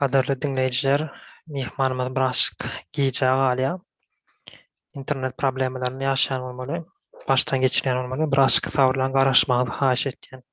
Gadyrly diňleýjiler, myhmanymyz birazjyk gijä galýar. Internet problemalaryny ýaşaýan bolmaly, başdan geçirýän bolmaly. Birazjyk sabyr bilen garaşmagyňyzy haýyş etýän.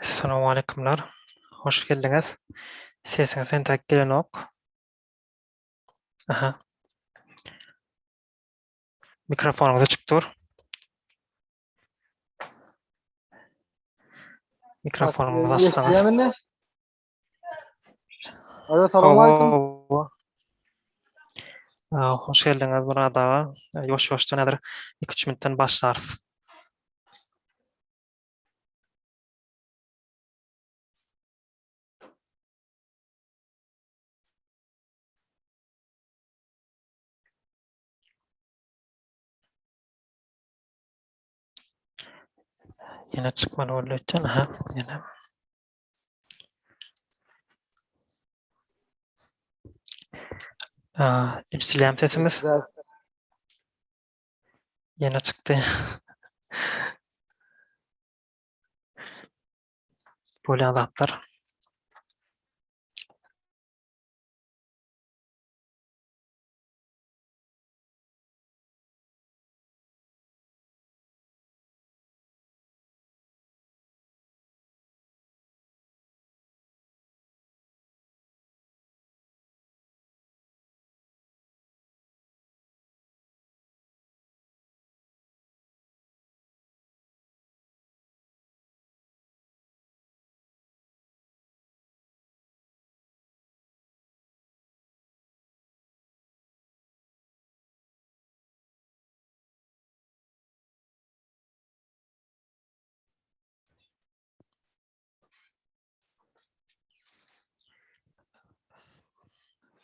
Salowmaleýkumlar. Hoş geldiňiz. Sesiňiz entäk gelenok. Aha. Mikrofonyňyz açyk dur. Mikrofonyňyzy açsaňyz. Eşidýärmi? Alo, salam aleyküm. Hoş geldiňiz Myrat aga. Ýuwaş-ýuwaşdan häzir 2-3 minutdan başlarys. Ýene çykmaly boldy öýtýän. Aha, ýene. Eşidilýärmi sesimiz? Ýene çykdy. Bolýan zatlar.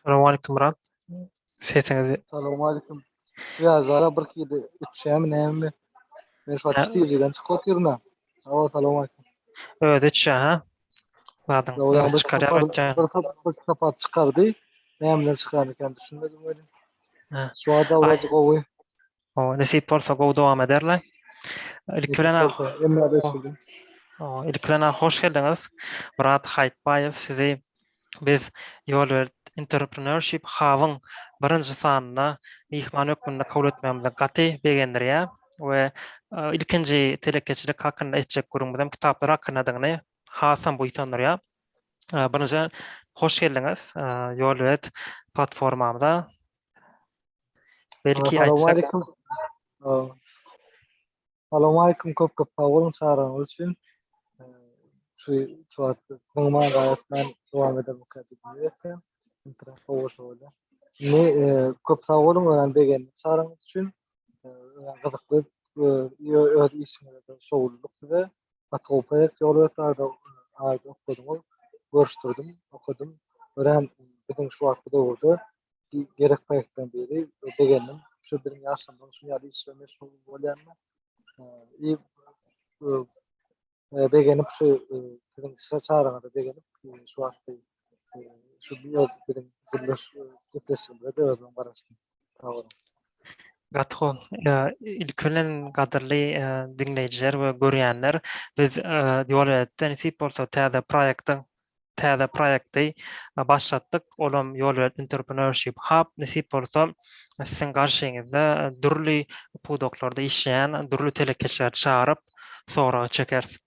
Salam Murat. Sesiňizi Salam aleyküm. Ýazara bir hili içýämi näme? Men şu wagt TV'den çykyp otyryn. Hawa, salam aleyküm. Özi içýär, ha? Zadyň özi çykarýar ötýän. Bir sapar çykardy. Nämeden çykaran eken düşünmedim welin. Şu wagt awrazy gowy. O, nesip bolsa gowy dowam ederler. Ilki bilen ilki bilen hoş geldiňiz. Myrat Haýytbaýew sizi biz Ýolbert Entrepreneurship Hub-yň birinji sanyna myhman hökmünde kabul etmegimize gaty begendirýär we ilkinji telekeçilik hakynda etjek gürrüňimizem kitaplar hakyndadygyny hasam buýsandyrýar. Birinji hoş geldiňiz Ýolbert platformamyza. Belki aýtsak. Salowmaleýkim köp köp sag boluň çagyrynyňyz üçin. Şu şu wagt myňman gaýatman dowam edermikä diýip umyt etýän. Internet gowy bolýar. Indi köp sag boluň örän begendim çagyrynyňyz üçin. Örän gyzykly öz işiňizde şowlulyk size. Gaty gowy proýekt ýol berdi aýda okadyňyz. Görüşdirdim, okadym. Örän biziň şu wagtky döwürde gerek proýektleriň biri. Begendim. Şu biziň ýaşlarymyzyň şuny ýaly iş bilen meşgul bolýanyna. I begenip şu siziň çagyryňyza begenip şu wagtky şu biziň gürleş gepleşigimize de özüm garaşdym. Sag boluň. Gaty gowy. Ilki bilen gadyrly diňleýjiler we görýänler, biz Ýolbeletde nesip bolsa täze proýektiň täze proýekti başlatdyk. Olam Ýolbelet Entrepreneurship Hub. Nesip bolsa, siziň garşyňyzda dürli pudaklarda işleýän dürli telekeçileri çagyryp, soraga çekeris.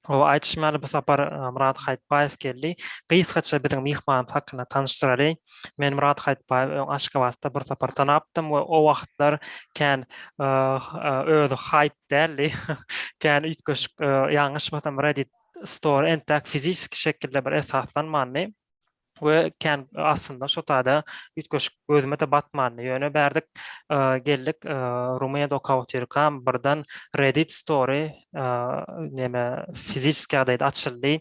Hawa, aýdyşym ýaly, bu sapar Myrat Haýytbaýew geldi. Gysgaça biziň myhmanymyz hakynda tanyşdyraly. Men Myrat Haýytbaýewi öň Aşgabatda bir sapar tanapdym we o wagtlar kän özi haýp däldi. Kän üýtgeşik, ýalňyşmasam Reddit Store entäk fiziski şekilde bir esaslanmandy we kän aslynda şo taýda üýtgeşik gözüme-de batmandy. Ýöne bärdik geldik Rumyniýada okap otyrkam birden Reddit Story neme fiziski ýagdaýda açyldy.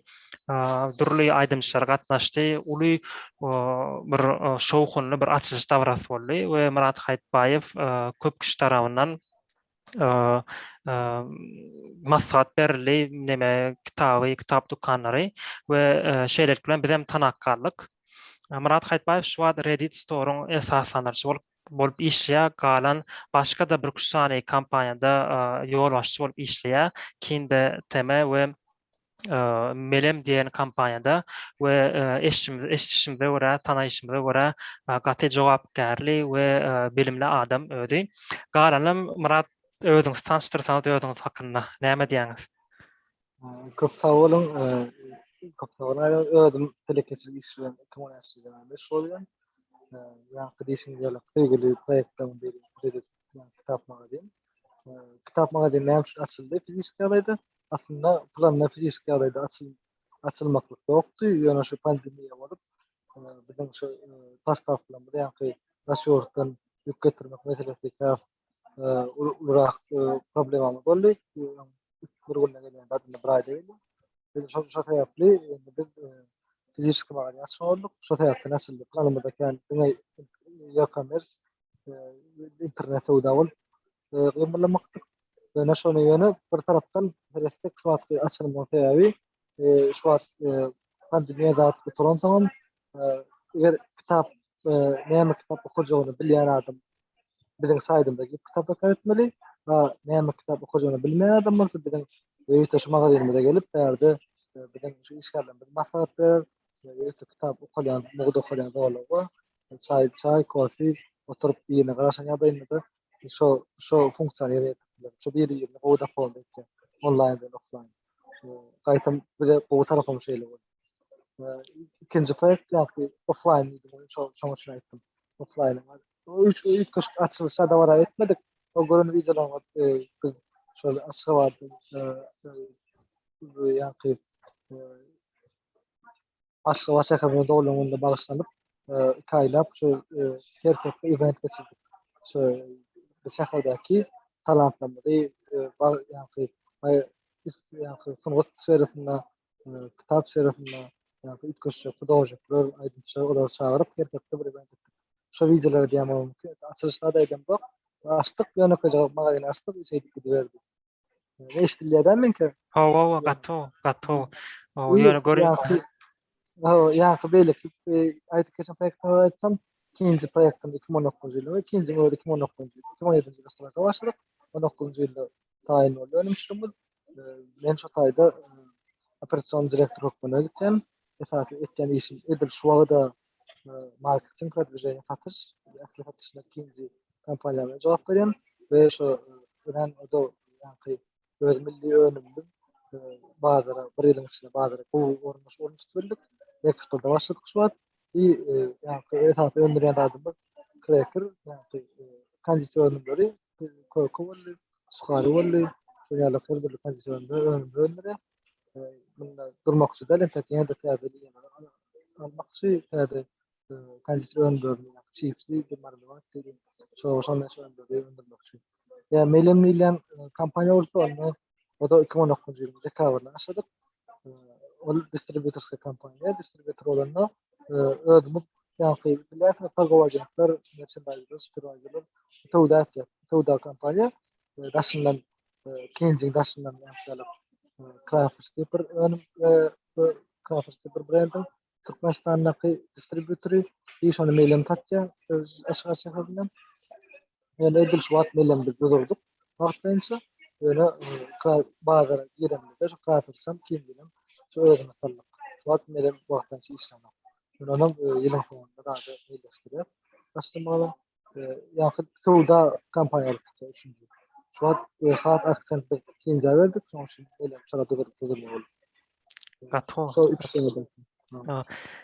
Dürli aýdymçylar gatnaşdy. Uly bir şowhunly bir açylyş dabarasy boldy we Myrat Haýytbaýew köp kişi tarabyndan maslahat berildi, neme kitaby, kitap dükanlary we şeýlelik bilen bizem tanap galdyk. Myrat Haýytbaýew şu wagt Reddit Store-yň esaslandyryjy bolup bolup işleýär, galan başga-da bir üç sany kompaniýada ýolbaşçy bolup işleýär, Kinde TM we Melem diýen kompaniýada we eşidişimize görä, tanaýşymyza görä gaty jogapkärli we bilimli adam özi. Galanam Myrat özüňizi tanyşdyrsaňyz özüňiz hakynda näme diýýäňiz? Köp sag boluň. Köp sag boluň. Özüm telekeçilik işi bilen 2013 ýyldan meşgul bolýan. Ýaňky diýşiňiz ýaly söýgüli proýektleriň biri Reddit kitap magazin. Kitap magazin näme üçin açyldy fiziki ýagdaýda? Aslynda planda fiziki ýagdaýda açyl açylmaklyk ýokdy. Ýöne şu pandemiýa bolup, biziň şu dostawkalarymyz ýaňky daş ýurtdan ýük getirmek meselesi has ulurak problemamyz boldy. Bir günde gelýän zat indi bir aýda gelýär. Biz şo şo sebäpli indi biz fiziki magazin açmaly bolduk. Şo sebäpden açyldy. Planymyzda kän diňe e-commerce internet söwda bolup gymyllamakdyk. Ýöne şony ýöne bir tarapdan seretsek şu wagtky açylmagyň sebäbi şu wagt pandemiýa zat gutaransoňam eger kitap näme kitap okajagyny bilýän adam biziň saýtymyza girip kitap zakaz etmeli. A näme kitap okajagyny bilmeýän adam bolsa biziň ýörite şu magazynymyza gelip bärde biziň şu işgärlerimiz maslahat berer. Ýörite kitap okalýan, mugt okalýan zolak bar. Çaý, çaý, kofe oturyp birine garaşan ýagdaýynda-da şo şo funksiýany ýerine ýetirip biler. Şo biri-birini gowy dopold etýär. Onlaýn bilen oflaýn. Gaýtam bize gowy tarapam şeýle boldy. Ikinji proýekt ýa-da oflaýn diýdim, şo şoň üçin aýtdym. Oflaýn. Üç üýtgeşik açylyşa dabara etmedik. O gören wideolaryňyz biz şol Aşgabatda ýa-da Aşgabat şäherine doglan gününe bagyşlanyp, iki aýlap şu her hepde event geçirdik. Şu şäherdäki talantlarymyzy, ýagny ýagny sungat sferasynda, kitap sferasynda, ýagny üýtgeşik hudožnikler, aýdymçylar olary çagyryp her hepde bir event etdik. Şo wideolary diýýän bolamky, açylyşda-da edemzok. Açdyk, ýönekeýje magazin açdyk, şeýdip gidiberdi. Eşidilýär meňki? Hawa, hawa, gaty, gaty. Hawa, ýöne görýän. Hawa, ýa-da beýleki aýdyp geçen proýektimi aýtsam, ikinji proýektim 2019-njy ýylda we ikinji özi 2019-njy ýylda, 2017-nji ýylda sürete başladyk. 19-njy ýylda taýyn boldy önümçiligimiz. Men şu taýda operasion direktor hökmünde gitdim. Esasy etýän işim edil şu wagta marketing, prodwiženiýe, satyş, ähli satyşlar ikinji kompaniýa bilen jogap berýän we şo örän o-da ýaňky öz milli önümimiz bazara bir ýylyň içinde bazara gowy orun orun tutup bildik. Eksporta başladyk şu wagt. I ýaňky esasy öndürýän zadymyz kreker, ýaňky konditer önümleri, köke boldy, suhary boldy, şol ýaly her dürli konditer önümleri öndürýär. Munda durmakçy däl, entek ýene-de täze liniýalary almakçy, täze konditer önümlerini, çipsi, marmelad diýdi, şo şondan şu önümleri öndürmekçi. Ýa Melem diýilýän kompaniýa bolsa, onda o-da 2019-njy ýylyň dekabrynda başladyk. Ol distribýutorskiý kompaniýa, distribýutor bolanda özümiz ýaňky bilýärsiňiz, torgowy agentler, merçendaýzerler, superwaýzerler söwda etýär. Söwda kompaniýa daşyndan Kenjiň daşyndan ýaňky Crafts diýip bir önüm Crafts diýip bir brendiň Türkmenistandaky distribýutory iş ony Melem satýar öz Aşgabat şäherinden. Ýöne edil şu wagt Melem biz durdurdyk wagtlaýynça. Ýöne bazara giremizde şu Craftsam Kenjinem şu özümiz saldyk. Şu wagt Melem wagtlaýynça işlänok. Ýöne onam ýylyň soňunda zady meýilleşdirýär. Başlamaga ýa-da söwda kompaniýalary tutýar üçünji. Şu wagt has aksent biz ikinjä berdik, şonuň üçin beýle çala durup durmaly boldy. Gaty gowy. Şo üç seneden.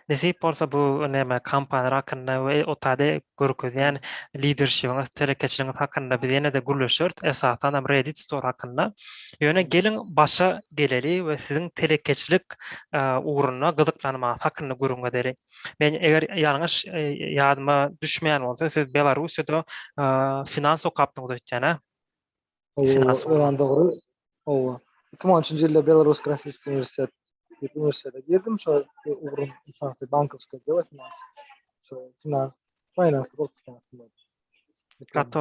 Nesip bolsa bu näme kompaniýalar hakynda we o taýda görkezýän liderşibiňiz, telekeçiligiňiz hakynda biz ýene-de gürleşeris, esasan hem Reddit Store hakynda. Ýöne geliň başa geleli we siziň telekeçilik ugruna gyzyklanmaňyz hakynda gürrüň edeli. Men eger ýalňyş ýadyma düşmeýän bolsa, siz Belarussiýada finans okapdyňyz öýtýän, hä? Finans Örän dogry. Hawa. 2013-nji ýylda Belarus Grafik uniwersitet diýip uniwersitete girdim. Şo ugrum esasy bankowskiý delo finans. Şo finans, finans bolup çykýan. Gaty.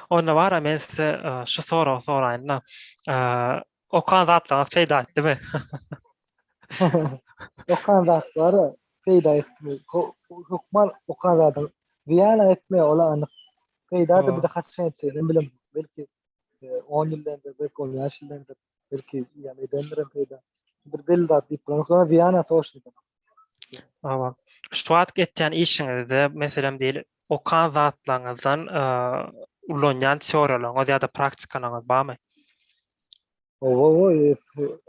Onda bara men size şu soragy soraýyn-da. Okan zatlaryňyz peýda etdimi? Okan zatlary peýda etdimi? Hökman okan zadyň zyýan etmeýär, ol anyk. Peýda-da bize haçan etjegini bilemok. Belki 10 ýyldan-da, belki 15 ýyldan-da, belki ýa edendirem peýda. Bir belli zat diýip bilemok. Ýöne zyýan toşny edenok. Hawa. Şu wagt etýän işiňizde, meselem diýeli, okan zatlaryňyzdan ulanýan teoriýalaryňyz ýa-da praktikalaryňyz barmy? Hawa,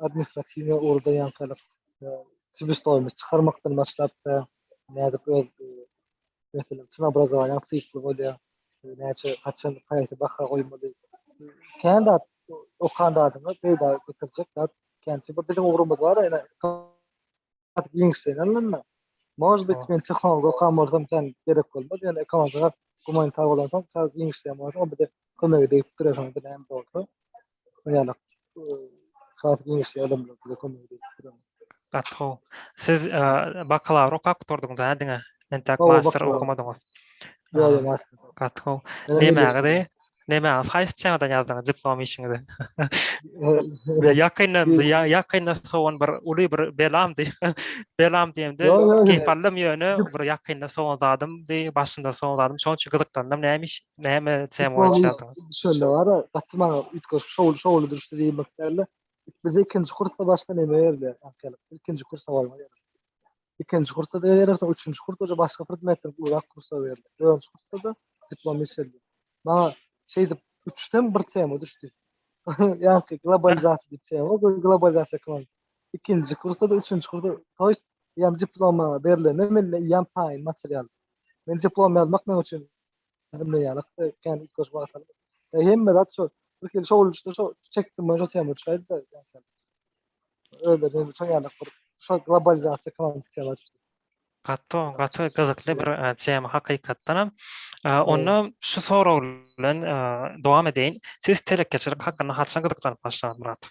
administratiwnyý ugurda ýaňkylyk sebestowymyzy çykarmakdan başlap nädip öz meselem cenoobrazowaniýaň sikli bolýar, näçe haçan haýsy baha goýmaly. Kän zat okan zadyňa peýda getirjek zat kän. Çünki biziň ugrumyz bar, ýöne giňişleýin alynanda. Может быть, men tehnolog okan bolsam sen gerek bolmaz, ýöne ekonomika gumanitar bolansoň, sal giňişleýin bolsa, o bize kömegi degip durýar, şoňa bir näme bolsa. Ýaly has giňişleýin ylymlar bize kömegi degip durýar. Gaty gowy. Siz bakalawr okap gutardyňyz hä diňe? Entäk master okamadyňyz. Ýok, ýok, master. Gaty gowy. Nemäňizi? Näme, haýsy temadan ýazdyňyz diplom işiňizi? We ýakynda ýakynda sowan bir uly bir belamdy. Belam diýemde keýp aldym ýöne bir ýakynda sowan zadymdy, başynda sowan zadym. Şonuň üçin gyzyklandym. Näme iş, näme tema boýunça ýazdyňyz? Şöyle bar, gaty maňa üýtgeşik şowly şowly düşdi diýmek dälde. Bize ikinji kursda başga näme berdi? Ikinji kursa bolmaly. Ikinji kursda da berersiň, üçünji kursda başga predmetden uzak kursda berildi. Dördünji kursda da diplom iş berildi. Maňa şeýdip üçden bir tema düşdi. Ýagny globalizasiýa diýip tema, globalizasiýa ekonomika. Ikinji kursda da, üçünji kursda, to ýest, ýa diplom maňa berilende men ýa taýyn material. Men diplom ýazmak meň üçin bilmeýärler, kän üýtgeşik wagt almaz. Hemme zat şo, bir hili şowly düşdi, şo çekdim, şo tema düşäýdi-de. Özleri hem şo ýaly bir şo globalizasiýa ekonomik tema düşdi. Gaty, gaty gyzykly bir e, tema hakykatdan hem. E, onda şu sorag bilen e, dowam edeýin. Siz telekeçilik hakynda haçan gyzyklanyp başladyňyz, Myrat?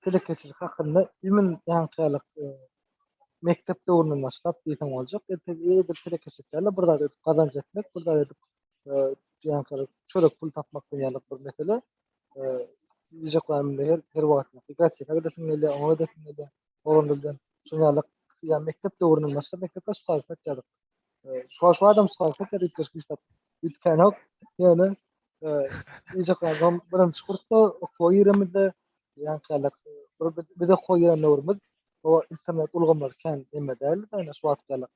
Telekeçilik hakynda imin ýaňkyýalyk mekdep döwründen başlap diýseň boljak. Edil telekeçilik däl-de bir zat edip gazanç etmek, bir zat edip ýaňkyýalyk çörek pul tapmak diýen ýaly bir mesele. Diýjek bolýanym her her wagt gazetä gidesiň gelýär, oňa gidesiň gelýär. Oglanlar bilen şoň ýaly ýa mekdep döwründen başlap mekdepde suhal satýardyk. Şu şu adam suhal satýar üýtgeşik iş tap. Üýtgänok. Ýöne diýjek bolýanym birinji kursda okuwa giremizde ýaňky bir biz okuwa giren döwrümiz o internet ulgamlary kän emme däldi, ýöne şu wagt ýaly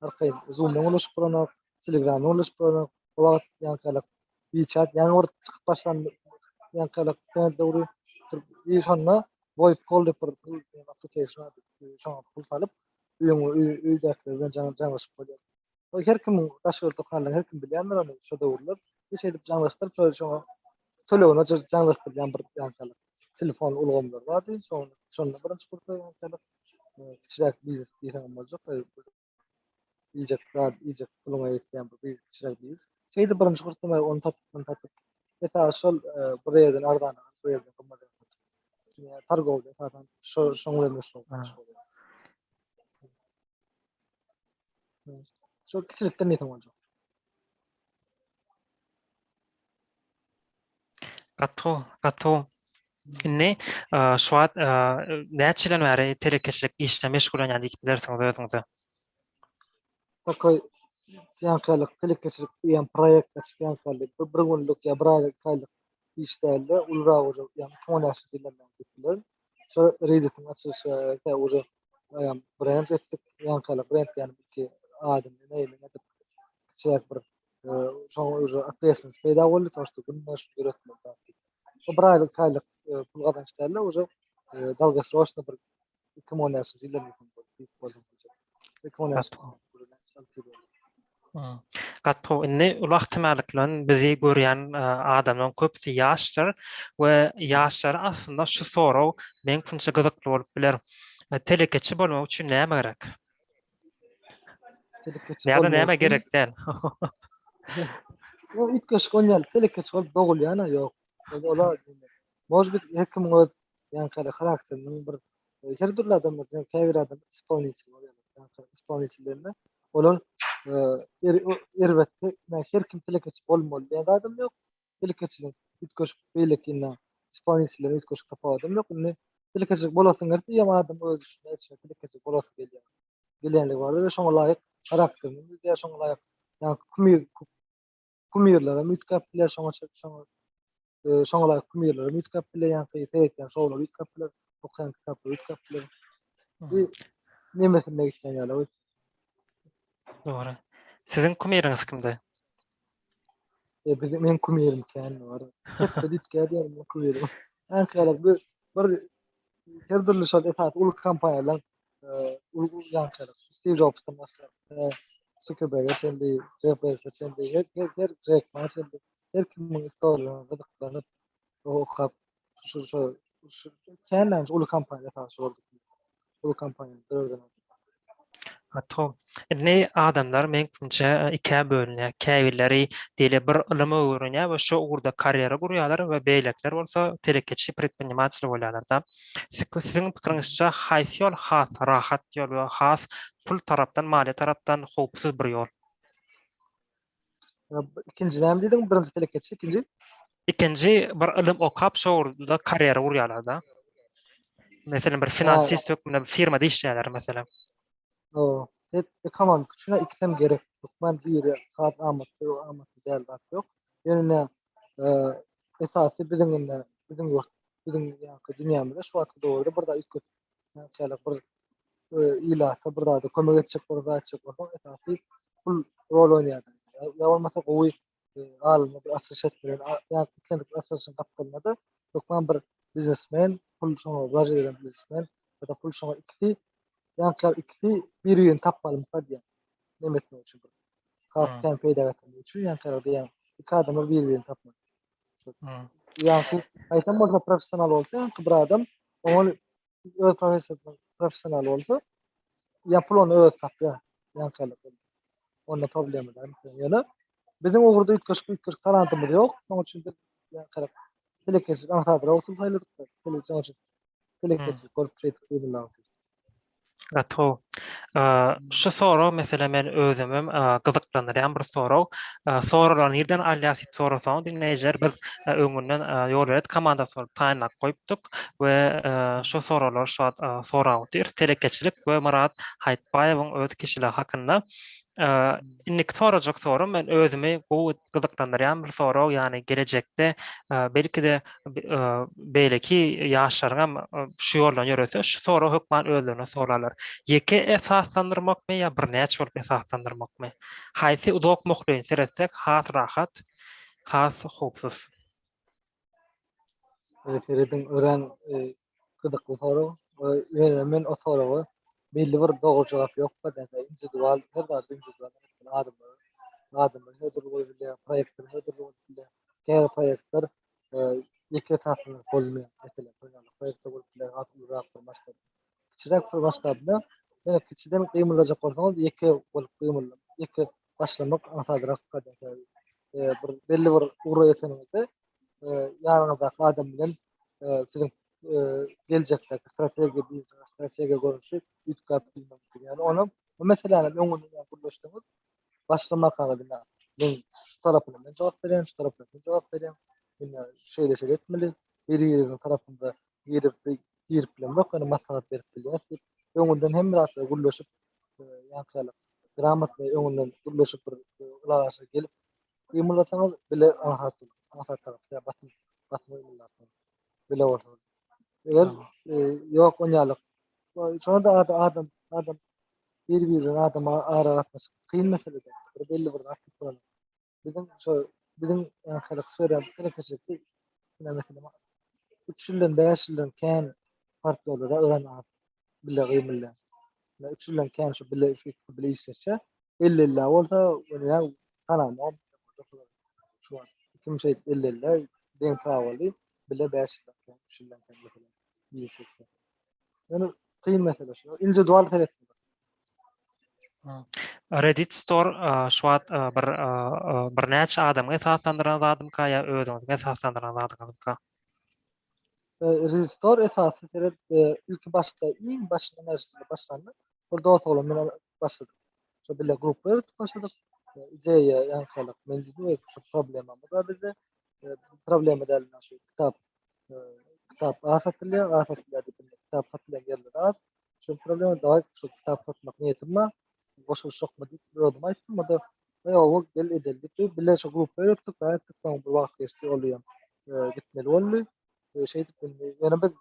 arkaýyn Zoom-dan ulaşyp bolanok, Telegram-dan ulaşyp bolanok. O wagt ýaňky WeChat ýaňy bir çykyp başlan ýaňkylyk trend döwri bir şonda VoIP call diýip bir application bar. Şoňa pul salyp öýüň öýdäkiler bilen jaň jaňlaşyp bolýar. O her kimiň daş ýurtda okanlar her kim bilýändir ony şo döwürler. Bir şeýdip jaňlaşdyryp şo şoňa tölegine jaňlaşdyrylýan bir ýaňkylyk telefon ulgamlary bardy. Şonda şonda birinji kursda ýaňkylyk kiçiräk biznes diýseň boljak. Iýjek zat, iýjek puluňa ýetýän bir biznes, kiçiräk biznes. Şeýdip birinji kursda men ony satyp, muny satyp. Esasy şol bir ýerden arzan alyp, bir ýerden gymmat satyp. Ýa targowda esasan şo şoň bilen meşgul bolýar. Şol kiçilikden diýseň boljak. Gaty, gaty. Indi şu wagt näçe ýyldan bäri telekeçilik işine meşgullanýan diýip bilersiňiz özüňize? Takoý ýaňkylyk telekeçilik diýen proýekt açyp ýaňkylyk bir, bir günlük ýa bir aýlyk, iki aýlyk iş dälde ulurak uje ýa 2015 ýyldan bäri diýip bilerin. Şo Redditiň açylyşy tä uje ýa brend etdik ýaňkylyk brend ýaly iki adyny neýini edip kiçiräk bir şoňa uje otветственность peýda boldy, to şto günde şu döretmeli zat diýip. O bir aýlyk, iki aýlyk pul gazanç dälde uje dolgosroçny bir 2015 ýyldan diýip boldy. 2015 Gaty gowy. Indi uly ähtimallyk bilen bizi görýän adamlaryň köpüsi ýaşdyr we ýaşlara aslynda şu sorag meň pikirimçe gyzykly bolup biler. Telekeçi bolmak üçin näme gerek? Ýa-da näme gerek däl? Ýok, üýtgeşik ol ýaly telekeçi bolup dogulýan-a ýok. Ola Может быть, her kimiň öz ýaňky harakteriniň bir her dürli adam bar. Käbir adam ispolinitel bolýar. Ýaňky ispolinitel olar erbet her kim telekeçi bolmaly diýen zadam ýok. Telekeçiligiň üýtgeşik beýleki indi ispolinitelden üýtgeşik tapawudam ýok. Indi telekeçilik bolasyň gelse, ýa adam öz işine içine telekeçilik bolasy gelýär. Gelýänligi bar we şoňa laýyk harakterini düzýär, şoňa laýyk ýaňky kumir kumirlerem üýtgäp bilýär, şoňa şoňa şoňa laýyk kumirlerem üýtgäp bilýär, ýaňky seretýän şowlar üýtgäp biler, okaýan kitaplar üýtgäp biler. Bu nemesinde gitýän ýaly. Dogry. Siziň kumiriňiz kimdi? E, bizim men kumirim kän bar. Hepde üýtgär diýen men kumirim. Ýaňky bir bir her dürli şol esasy uly kompaniýalaryň uly ýaňky Steve Jobs'dan başlap Zuckerberg'e çenli, Jeff Bezos'a çenli, her her her Jack Ma çenli her kimiň istoriýasyna gyzyklanyp okap şu şu şu kän uly kompaniýa esasy boldy. Uly kompaniýa döreden. Gaty Indi adamlar meň pikirimçe ikä bölünýär. Käbirleri diýeli bir ylym öwrenýär we şo ugurda karýera gurýarlar we beýlekiler bolsa telekeçi, predprinimatelь bolýarlar-da. Siziň pikiriňizçe haýsy ýol has rahat ýol we has pul tarapdan, maliýe tarapdan howpsuz bir ýol? Ikinji näme diýdiň? Birinji telekeçi, ikinji? Ikinji bir ylym okap şo ugurda karýera gurýarlar-da. Meselem bir finansist hökmünde bir firmada işleýärler meselem. O, hep ekonomik üçin ikisem gerek. Hökman biri has amatly, amatly däl zat ýok. Ýöne esasy biziň indi biziň ýurt, biziň ýaňky dünýämizde şu wagtky döwürde bir zat üýtgedip näçelik bir ilata bir zada kömek etjek bir zat etjek bolsaň esasy pul rol oýnaýar. Ýa bolmasa gowy alymly bir açyş etmeli. Ýa islendik bir açyşyň gapdalynda-da hökman bir biznesmen, pul şoňa wlaž eden biznesmen ýa-da pul şoňa ikisi ýaňky ikisi bir-birini tapmalymyka diýýän. Neme etmek üçin bir has kän peýda getirmek üçin ýaňky diýýän iki adamlar bir-birini tapmaly. Ýaňky haýsam bolsa professional bolsa ýaňky bir adam oňa öz professiýasynyň professionaly bolsa ýa pul ony öz tapýar. Ýaňky Onda problema däl. Ýöne biziň ugurda üýtgeşik üýtgeşik talantymyz ýok. Şonuň üçin biz ýaňky telekeçilik aňsadrak usul saýladyk. Telekeçilik telekeçilik bolup şeýdip gymyldap. Gaty gowy. Şu sorag meselem men özümem gyzyklandyrýan bir sorag. Soraglary nirden alýas diýip sorasaňyz diňleýjiler biz öňünden Ýolbelet komandasy bolup taýynlap goýupdyk we şu soraglary şu wagt sorap otyrys. Telekeçilik we Myrat Haýytbaýewiň öz kişiligi hakynda. Indiki sorajak soragym men özümi gowy gyzyklandyrýan bir sorag, ýagny gelejekde belki-de beýleki ýaşlaryň hem şu ýoldan ýörese, şu sorag hökman özlerine sorarlar. Ýeke esaslandyrmakmy ýa birnäçe bolup esaslandyrmakmy? Haýsy uzak möhleýin seretsek has rahat, has howpsuz? Serediň örän gyzykly sorag. Ýöne men o soraga belli bir dogry jogap ýok da, individual, her zat individual adamlar, adamlar her dürli bolup bilýär, proýektler her dürli bolup bilýär. Käbir proýektler ýeke esaslandyryp bolmaýar. Meselem, proýektler bolup bilýär, has ulurak bir maşgala. Kiçiräk bir maşgalada, ýöne kiçiden gymyldajak bolsaňyz, ýeke bolup gymylda, ýeke başlamak aňsadrak bir belli bir ugra ýeteniňizde ýanyňyzdaky adam bilen siziň geljekdäki strategiýa biznes strategiýa görnüşi üýtgäp bilmek mümkin. Ýagny ony bu meseläni öňünden gürleşseňiz başlamakaňyz indi men şu tarapyna men jogap berýän, şu tarapyna sen jogap berýäň. Indi şeýle şeýle etmeli. Bir-biriniň tarapynda girip girip bilemzok, ýöne maslahat berip bilýäris diýip, öňünden hemme zatlary gürleşip, ýaňky gramotny öňünden gürleşip bir ylalaşyga gelip gymyldasaňyz bile aňsat bolar. Aňsat tarapy ýa basym basym gymyldarsyňyz. Bile bolsaňyz. Eger ýok onýalyk. Şonda da adam adam adam bir-birine adama ara gatnaşyk kyn mesele. Bir belli bir zat bolar. Biziň şo biziň ýaňkylyk sfera telekeçilikde ine meselem 3 ýyldan 5 ýyldan kän partnýorlara örän az bile gymylýar. Ine 3 ýyldan kän şu bile şu bile işleşse 50-50 bolsa ony ýa tanamok. Şu wagt kim şeýdip 50-50 deň prawaly bile 5 ýyldan kän 3 ýyldan kän meselem işleşse. Ýöne kyn mesele şu. Individual seretmek. Reddit Store şu wagt bir birnäçe adamyň esaslandyran zadymyka ýa özüňiziň esaslandyran zadyňyzmyka? Reddit Store esasy seret ilki başda iň başynda näşeýle başlandy. Bir dost oglan bilen başladyk. Şo bile gruppa edip başladyk. Ideýa ýaňkylyk. Men diýdim, şu problemamyz bar bizde. Problema däl, şu kitap kitap az satylýar, az satylýar diýip, kitap satylýan ýerler az. Şu problema dawaý şu kitap satmak niýetim bar. Goşulyşakmy diýip özüm aýtdym. O da Ýok, gel edeli diýip, bile şu gruppa ötdük, gaýtdyk, soň bir wagt geçdi, ol hem gitmeli boldy. Şeýdip indi ýöne biz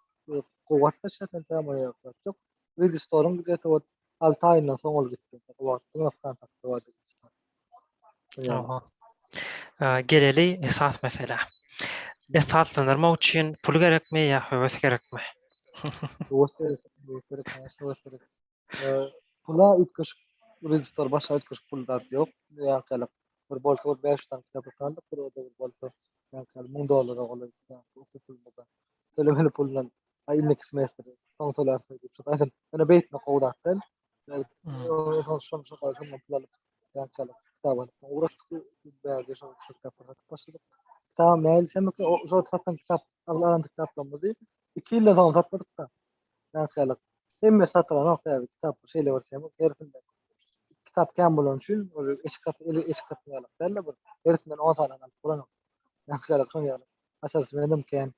gowy gatnaşýarys, entäm o ýok. Reddit Store-yň gidesi ot 6 aýyndan soň ol gitdi. O wagt diňe Wkontakte bardy. Aha. Geleli esas meselä. Esaslandyrmak üçin pul gerekmi ýa höwes gerekmi? Höwes gerek, höwes gerek, höwes gerek. Pula üýtgeşik režissýor başga üýtgeşik pul zat ýok. Ýaňkylyk bir bolsa bir 5 sany kitap satandyk, bir o-da bir bolsa ýaňkylyk 1000 dollara golaý okuw puluna. Tölemeli pulundan aý indiki semestr soň tölersiň diýip şo aýdym. Ýöne beýtmek gowy zat däl. Şondan pul alyp ýaňkylyk kitap alyp ugratdyk. Bärde şo kitaplar satyp başladyk. Tamam nähili şemiki şo satan kitap alan kitaplarymyzy 2 ýyldan soň satmadyk-da. Ýaňkylyk hemme satylanok sebäbi kitap şeýle bir tema hersinde. Kitap kän bolany üçin ol eşik satyn eli eşik satyn ýalyk däl-de bir hersinden 10 sany alyp bolanok. Ýaňky ýaly şoň ýaly. Assortimentim kän.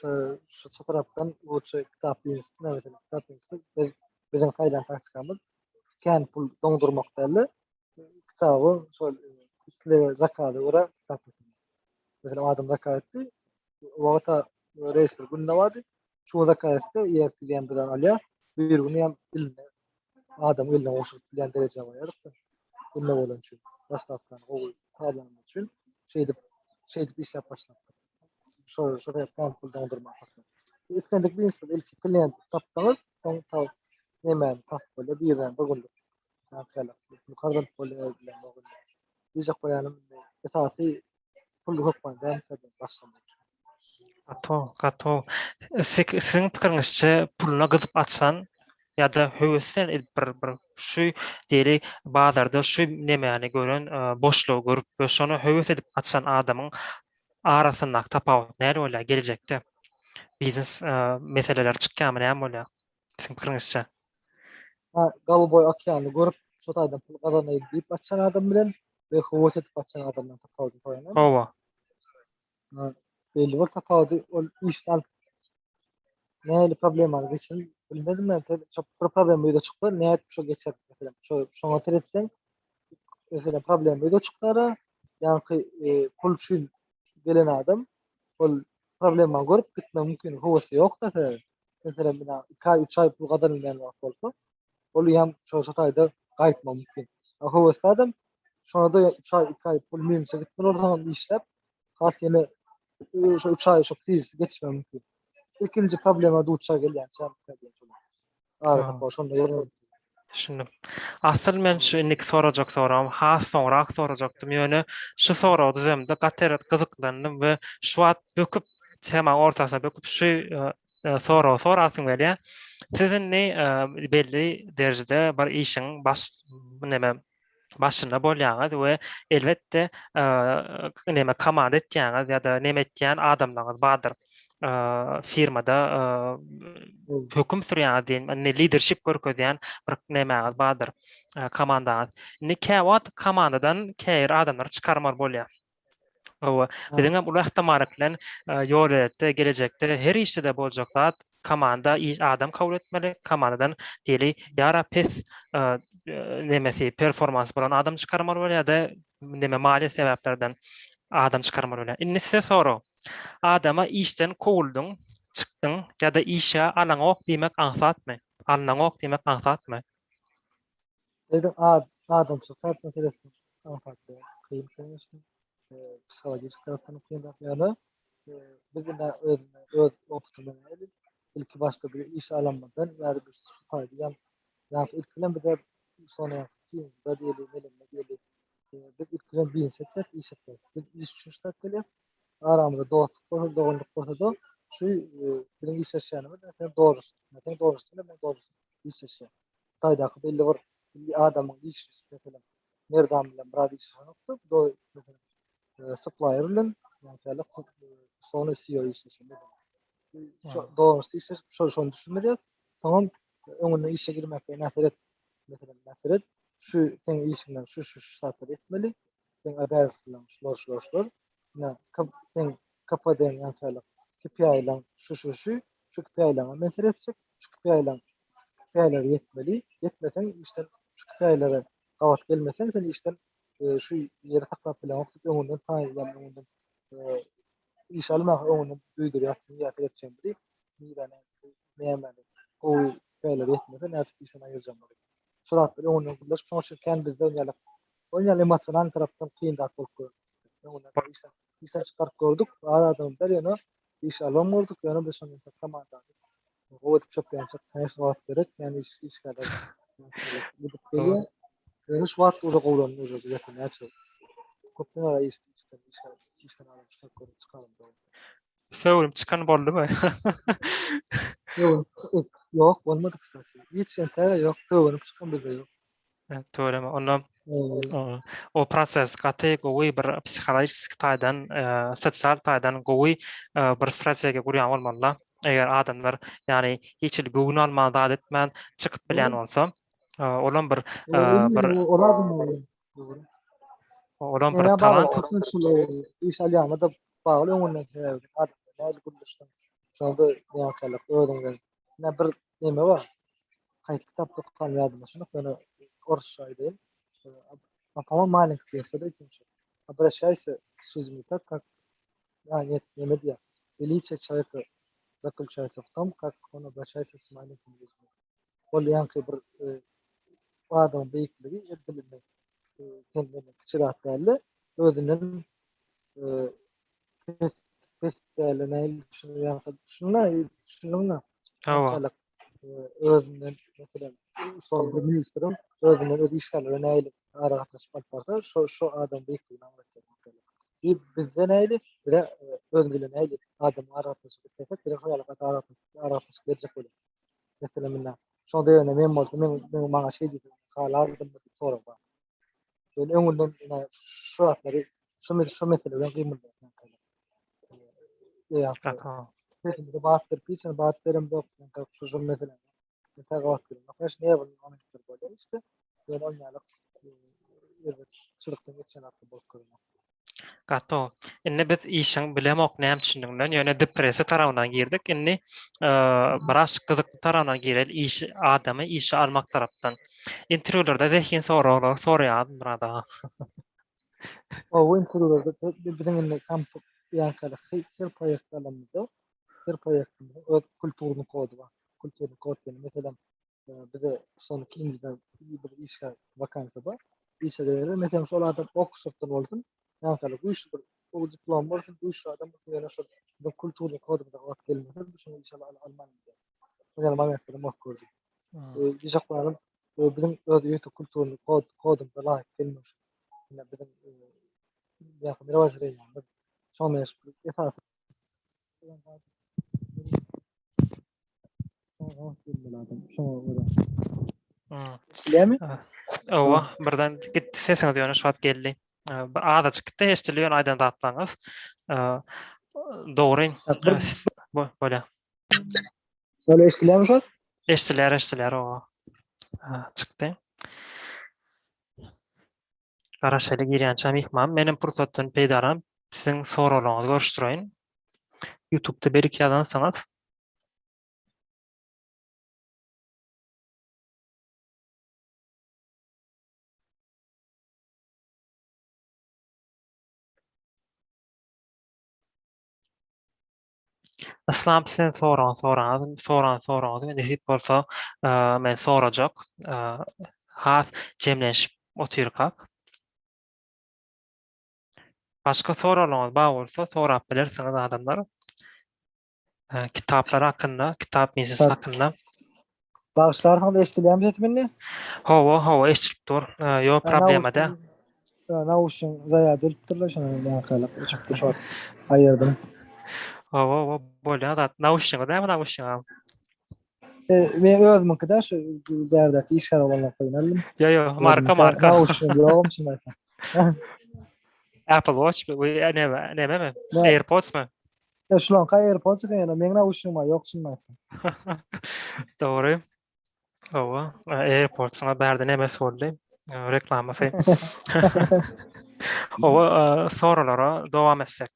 Şu şu tarapdan lutşy kitap biznes meselem kitap biznesi biz biziň saýlan taktikamyz kän pul doňdurmak däl-de kitaby şol islege zakaza görä kitap satyn. Meselem adam zakaz etdi. O wagta reýestr günde bardy. Şu zakaz etse, ertir diýen bir alýar. Bir gün hem eline adam eline gowşuryp bilýän derejä barýarys. Günde bolan üçin, dostawkany gowy sazlanmak üçin şeýdip şeýdip işläp başlapdyk. Şo şo sebäpden pul doňdurmak hakynda. Islendik biznesde ilki klient tapsaňyz, soň ta nemäni tapyp bolýar, birden bir günlük. Pul gazanyp bolýar bilen bir günlük. Diýjek bolýanym esasy pul hökman däl başlamak üçin. Gaty, gaty. Siziň pikiriňizçe puluna gyzyp açan ýa-da höwesden edip bir bir şu diýeli bazarda şu nemäni gören boşlugy görüp we şony höwes edip açan adamyň arasyndaky tapawut näle bolýar gelejekde? Biznes meseleleri çykýarmy näme bolýar? Siziň pikiriňizçe? Ha, Golubой okeany görüp, şo taýdan pul gazanaýyn diýip açan adam bilen we höwes edip açan adamdan tapawudyny soraýan. Hawa. Belli bir tapawudy ol işden alyp nähili problemany geçen bilmedim men. Çok bir problema ýüze çyksa, nädip şo geçer meselem. Şo şoňa seretseň, meselem problema ýüze çyksa-da, ýaňky e, pul üçin gelen adam ol problemany görüp gitmek mümkin, höwesi ýok-da sebäbi. Meselem, ina 2 aý, 3 aý pul gazanylmaýan wagt bolsa, ol hem şo şo taýda gaýtmak mümkin. Höwesli adam şonda 3 aý, 2 aý pul minusa gitmeli bolsa hem işläp, has ýene şo 3 aý şo krizisi geçmek mümkin. Ilkinji problema duçar gelýänçä ara tapawut şonda görünür. Düşündim. Asyl men şu indiki sorajak soragym has soňrak sorajakdym, ýöne şu soragy düzemde gaty erbet gyzyklandym we şu wagt böküp temaň ortasyna böküp şu e, e, soragy sorasym gelýär. Siz indi e, belli derejede bir işiň baş neme başynda bolýaňyz we elbetde neme komanda etýäňiz ýa-da neme etýän adamlaryňyz bardyr. Firmada höküm sürýäňiz diýen, indi lidership görkezýän bir nemäňiz bardyr, komandaňyz. Indi käwagt komandadan käbir adamlary çykarmaly bolýar. Hawa, biziň hem uly ähtimallyk bilen ýolbeletde gelejekde her işde-de boljak zat komanda iş adam kabul etmeli, komandadan diýeli ýara pes nemesi performans bolan adam çykarmaly bolýar ýa-da neme maliýe sebäplerden adam çykarmaly bolýar. Indi size sorag. Adama işden kowuldyň, çykdyň ýa-da işe alaňok diýmek aňsatmy? Alnaňok diýmek aňsatmy? Dedim ad, adamçylyk tarapdan seretseň aňsat däl, kyn kyn psihologik tarapdan kyn zat ýöne biz indi özüme öz opytymy nädip ilki başda bir iş alanymyzdan ýa-da bir şu taýda ýa ýa ilki bilen bize şony teamda diýeli, melemde diýeli biz ilki bilen biznes etjek, iş etjek. Biz iş üçin işläp gelýäs. Aramyzda dostluk bolsa, doganlyk bolsa-da şu biziň işleşýänimiz sen dogrusu, sen dogrusu, men dogrusu işleşýän. Hytaýdaky belli bir adamyň işçisi meselem Merdan bilen biraz işleşenokdy. Bu meselem supplier bilen ýa-da Sony CEO işleşen. Dogrusu işleşip şol şony düşündirýär. Soňam öňünde işe girmekde näseret meselem näseret şu seň işiňden şu şu şu zatlary etmeli. Seň obязанностьlaryň şular şular şular. Ine seň KPD-ň ýa-da KPI-laň şu şu şu şu KPI-laňa men seretjek. Şu KPI-laň KPI-lere ýetmeli. Ýetmeseň işden şu KPI-lere gabat gelmeseň sen işden e, şu ýeri saklap bileňok diýip öňünden taýyn ýa öňünden e, iş almak öňünden duýdurýar ýa seretjek diýip niräne nämäni gowy KPI-lere ýetmese nädip işden aýyrjagyny. Şu zatlar öňünden gürleşip şonuň üçin kän bizde ýaly ol ýaly emosional tarapdan kyn zat bolup görünýär. Öňünden işden işden çykaryp gördük, az adam däl ýöne Iş alan bolduk, ýöne biz şonda komandany gowy edip çökýänçä näçe wagt gerek, ýani iş işgärler gidip gelýär. Ýöne şu wagt uje gowulandy uje ýeke näçe köpden bäri iş işden işgär işden adam çykaryp görüp çykaryldy. Sögülip çykan boldumy? Ýok, ýok bolmady kstati. Hiç entäge ýok, sögünip çykan bizde ýok. Tüweleme. Onda o proses gaty gowy bir psihologik taýdan, sosial taýdan gowy bir strategiýa gurýan bolmaly-da. Eger adamlar, ýagny hiç hili göwün alman, zat etmän çykyp bilýän bolsa. Olam bir bir Olam bir talant. Iş alýanda da bagly öňünden sebäbi adam näle gürleşseň. Şonda ýaňkylyk özüňden. Ne bir neme bar. Haýsy kitapda okan ýadyma düşenok, ýöne orsça aýdaýyn. По-моему, маленький pýesada ikinji. Обращайся с людьми так, как А, нет, neme diýýär. Величие человека заключается в том, как он обращается с маленькими людьми. Ol ýaňky bir adamyň beýikligi el dilinde sen menden kiçi zat dälde, özünden pes pes dälde nähili düşünýärkä düşünme düşündiňmi? Hawa. Özünden meselem şol bir ministriň özünden öz işgärleri nähili aragatnaşyk alyp barsa, şo şo adam beýikligini aňlatýar. Diýip bizde nähili bize özümiz bilen nähili adam aragatnaşyk islesek, bize şo ýaly aragatnaşyk berjek bolýar. Meselem indi şonda ýöne men bolsa men men maňa şeý diýse halardym diýip sorag bar. Men öňünden ine şu zatlary şu şu mesele bilen gymyldaýan. Ýa. Sesimize bat berip hiç bat berem yok. Şu şu mesele. Mesela gabat gelip. Hiç ne bu onu bolýar işte. Ýöne ol ýaly erbet çylykdan geçen atly bolup görünýär. Gaty. Indi biz işiň bilemok näme üçindiginden, ýöne depressiýa tarapyndan girdik. Indi biraz gyzykly tarapyna gireli, iş adamy işe almak tarapdan. Interwýularda zehin soraglary soraýaryn Myrat aga. Hawa, interwýularda biziň indi komp ýaňky her proýekt alanymyzda, her proýektimiziň öz kulturny kody bar. Kulturny kod diýen, meselem, bize şony ikinjiden bir işgär wakansiýa bar. Işe gelende meselem şol adam Oksforddan bolsun, ýa-da güýçli bir gowy diplom bolsun, güýçli adam bolsun, ýöne şol biziň kulturny kodumyza gabat gelmese, biz şony işe alman diýýär. Şol momentleri bolup gördüm. Diýjek bolýanym, biziň öz ýörite kulturny kod kodumyza laýyk gelmeýär. Ýa biziň ýa mirowazzreniýamyz şoňa esasy Eşidilýärmi? Hawa, birden gitdi sesiňiz ýöne şu wagt geldi. Bir azajyk gitdi, eşidildi ýöne aýdan zatlaryňyz. Dogry. Bolýar. Şöyle eşidilýärmi şu? Eşidilýär, eşidilýär, hawa. Çykdy. Garaşaly girýänçä myhman, menem pursatdan peýdalanyp siziň soraglaryňyzy görüşdireýin. Ýutubda belki ýazansyňyz. Yslam sizden soragan soragyňyz, soran soragyňyzy nesip bolsa men sorajak. Has jemlenişip otyrkak. Başga soraglaryňyz bar bolsa sorap bilersiňiz adamlar. Kitaplar hakynda, kitap meselesi hakynda. Bagyşlarsyňyz eşidilýärmi sesim indi? Hawa, hawa eşidilip dur. Ýok problema däl. Nauşyň zaýa edilipdirler şonuň ýaňkylyk öçüpdir şu wagt aýyrdym. Hawa, hawa bolýar zat. Nauşyňyz näme nauşyň? E, men özümiňki de şu bärdäki işgär bolanlar goýun aldym. Ýo, ýo, marka, marka. Nauşyň ýogum çyn aýtsam. Apple Watch bu näme, nämemi? AirPods my? E, şulaňka AirPods eken ýöne meň nauşnigim ýok çyn aýtsam. Dogry. Hawa, AirPods-yň bärde nemesi boldy, reklamasy. Hawa, soralara dowam etsek.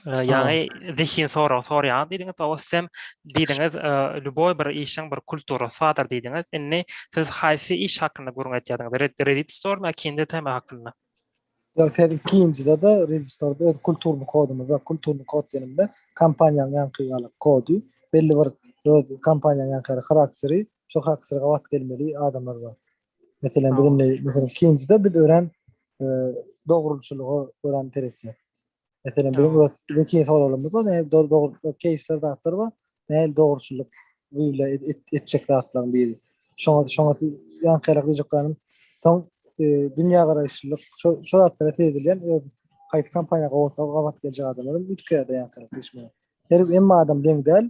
Ýagny zehin sorag soraýan diýdiňiz, hawa sizem diýdiňiz, lýuboý bir işiň bir kulturasy bardyr diýdiňiz. Indi siz haýsy iş hakynda gürrüň etýärdiňiz? Reddit Store mi, Kindle tema hakynda? Ýok, sen ikinjide-de Reddit Store-da öz kulturny kodumyz bar. Kulturny kod diýenimde kompaniýanyň ýaňky ýaly kody, belli bir öz kompaniýanyň ýaňky ýaly harakteri, şo haraktere gabat gelmeli adamlar bar. Meselem, biz indi, meselem, ikinjide biz örän dogruçylyga örän seretýäs. Meselem, biziň öz zekin soraglarymyz bar, nähili dogry keýsler zatlar bar, nähili dogruçyllyk bile etjek zatlaryň biri. Şoňa şoňa ýaňkyrak diýjek bolýanym, soň dünýä garaýyşlylyk şo şo zatlara seredilýän öz haýsy kompaniýa bolsa gabat geljek adamlar üýtgeýär ýaňkyrak diýişmeli. Her hemme adam deň däl,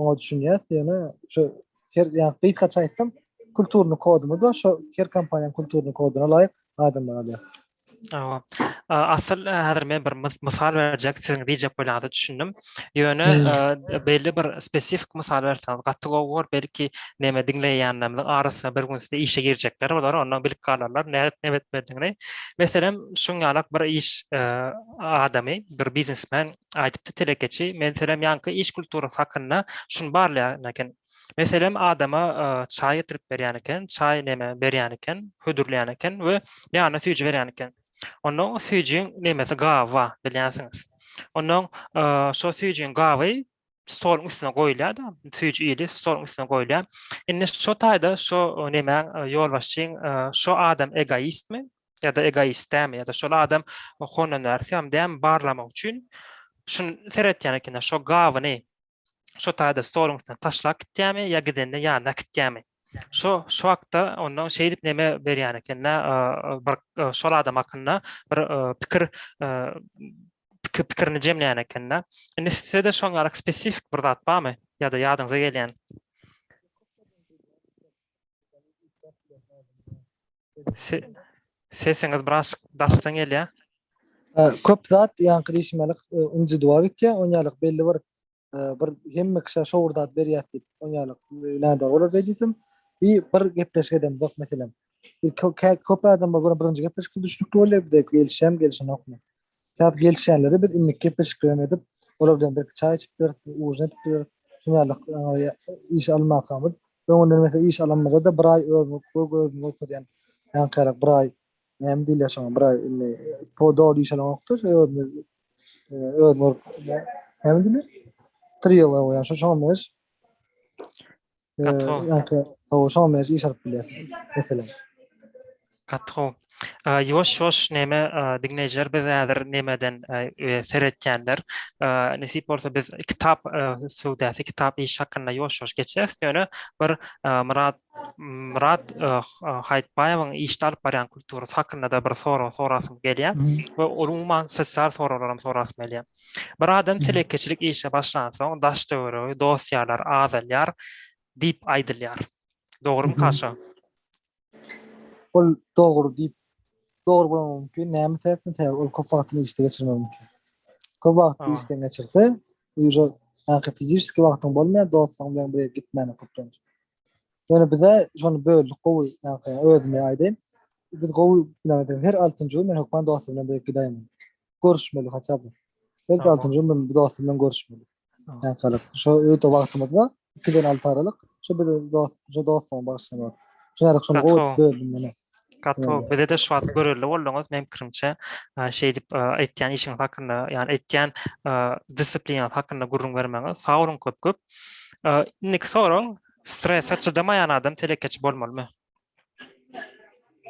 oňa düşünýäs, ýöne şu her ýa gysgaça aýtsam, kulturny kodumyz bar, şo her kompaniýanyň kulturny koduna laýyk adamlar alýar. Hawa. Asyl häzir men bir mysal berjek, siziň diýjek bolýanyňyza düşündim. Ýöne belli bir spesifik mysal berseňiz gaty gowy bolar. Belki neme diňleýänlerimiziň arasynda bir gün size işe girjekler bolar, onda bilip galarlar nädip näme etmelidigini. Meselem, şuň ýalak bir iş adamy, bir biznesmen aýdypdy telekeçi, meselem ýaňky iş kulturasy hakynda şuny barlaýan eken. Meselem, adama çaý getirip berýän eken, çaý neme berýän eken, hödürleýän eken we ýanyna süýji berýän eken. Onnoň süýjiň nemesi gaby bar, bilýänsiňiz. Onnoň şo süýjiň gaby stoluň üstüne goýulýar-da, süýji ýyly stoluň üstüne goýulýar. Indi şo taýda şo nemäň ýolbaşçyň şo adam egoistmi ýa-da egoist dälmi ýa-da şol adam hondanbärsiýamy dälmi barlamak üçin şuny seretýän eken-de, şo gabyny şo taýda stoluň üstüne taşlap gitýärmi ýa gidende ýanyna äkitýärmi? Şo şo hakda ondan şeýdip neme berýän ekende bir şol adam hakynda bir pikir pikir pikirini jemleýän ekende. Indi sizde-de şoň ýaly spesifik bir zat barmy ýa-da ýadyňyza gelýän? Sesiňiz biraz daşdan gelýär. Köp zat ýaňky diýşim ýaly individual gitýär, on ýalyk belli bir bir hemme kişä şo bir zat berýär diýip, on ýalyk nädogry bolar diýdim. Bir bir gepleşik edemzok meselem. Bir köp adam bar, birinji gepleşikde düşnükli bolýar, bize gelişýärmi, gelişenokmy. Käte gelişýänleri biz indiki gepleşikleri edip, olar bilen birki çaý içip bileris, ujin edip bileris. Şuny ýaly iş almakamyz. Öňünden mesela iş alanymyzda-da bir aý özümiz özümiz görkezýän. Ýaňky bir aý näme diýilýär şoňa bir aý indi po doly iş alanokda şu özümiz özümiz näme diýilýär? Trial ýa şo şoňa meňzeş. Ýaňky şoňa meňzeş iş alyp bilýär meselem. Gaty gowy. Ýuwaş-ýuwaş neme diňleýjiler biz häzir nemeden seretýänler. Nesip bolsa biz kitap söwdasy, kitap işi hakynda ýuwaş-ýuwaş geçeris. Ýöne bir Myrat Myrat Haýytbaýewiň işde alyp barýan kulturasy hakynda-da bir sorag sorasym gelýär we umuman sosial soraglaram sorasym gelýär. Bir adam telekeçilik işe başlansoň daş-töweregi, dost-ýarlary azalýar diýip aýdylýar. Dogrumyka şo? Ol dogry diýip dogry bolmagy mümkin. Näme sebäpden? Sebäbi ol köp wagtyny işde geçirmegi mümkin. Köp wagty işden geçirse, uje ýa fiziski wagtyň bolmaýar, dostlaryň bilen bir gitmäne köplenç. Ýöne bize şony böldük gowy, ýa özüme aýdaýyn. Biz gowy bilen her altynjy gün men hökman dostum bilen bir gidäýmeli. Görüşmeli haçan. Her altynjy gün men dostum bilen görüşmeli. Ýaňkalyk. Şo öýde wagtymyz bar. 2-den 6 aralyk. Şo bize dost, şo dostlugyň bagyşlama. Şo ýaly şony gowy böldüm men. Gaty gowy. Bize-de şu wagt görelde bolduňyz, meň pikirimçe. Şeýdip etýän işiňiz hakynda, ýagny etýän disiplinaňyz hakynda gürrüň bermegiňiz. Sag boluň köp-köp. Indiki sorag, strese çydamaýan adam telekeçi bolmalymy?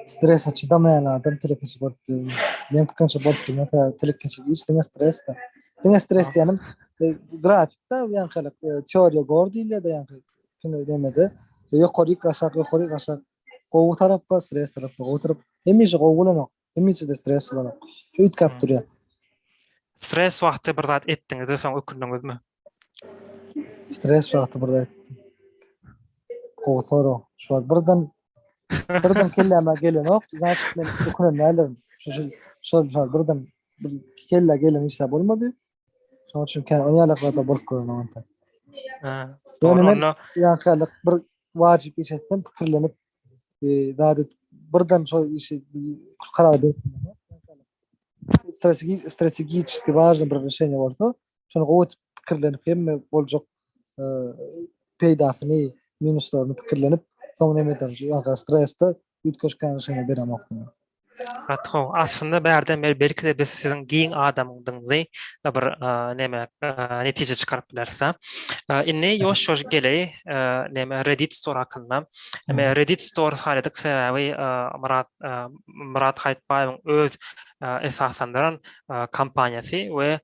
Strese çydamaýan adam telekeçi bolup bilmez. Meň pikirimçe bolup bilmez. Sebäbi telekeçilik iş diňe stresde. Diňe stres diýenim, e, grafikde ýaňkylyk e, teoriýa gor diýilýär de ýaňky kine demede. E, ýokaryk aşak, ýokaryk aşak. Gowy tarap bar, stres tarap bar. Gowy tarap hemişe gowy bolanok. Hemişe de stres bolanok. Şu üýtgäp hmm. durýar. Stres wagty bir zat etdiňiz de soň ökündiňizmi? Stres wagty bir zat. Gowy sorag. Şu wagt birden birden kelläme gelenok. Значит men ökünen däldirin. Şu şu şol şol birden bir kellä gelen işler bolmady. Şonuň üçin kän on ýalaklarda bolup gören onda. Ha. Ýöne men ýaňkylyk bir wajyp iş etsem pikirlenip e, zat edip birden şol işi karar berip strategi strategiçeski важный bir решение bolsa şony gowy edip pikirlenip hemme boljak e, peýdasyny minuslaryny pikirlenip soň neme ederim ýa stresde üýtgeşik rešeniýe beremok. Gaty gowy. Aslynda bärden beri belki-de biz siziň giň adamdygyňyzy bir neme netije çykaryp bileris. Indi ýuwaş-ýuwaş geleý neme Reddit Store hakynda. Neme Reddit Store saýladyk sebäbi Myrat Myrat Haýytbaýewiň öz esaslandyran kompaniýasy we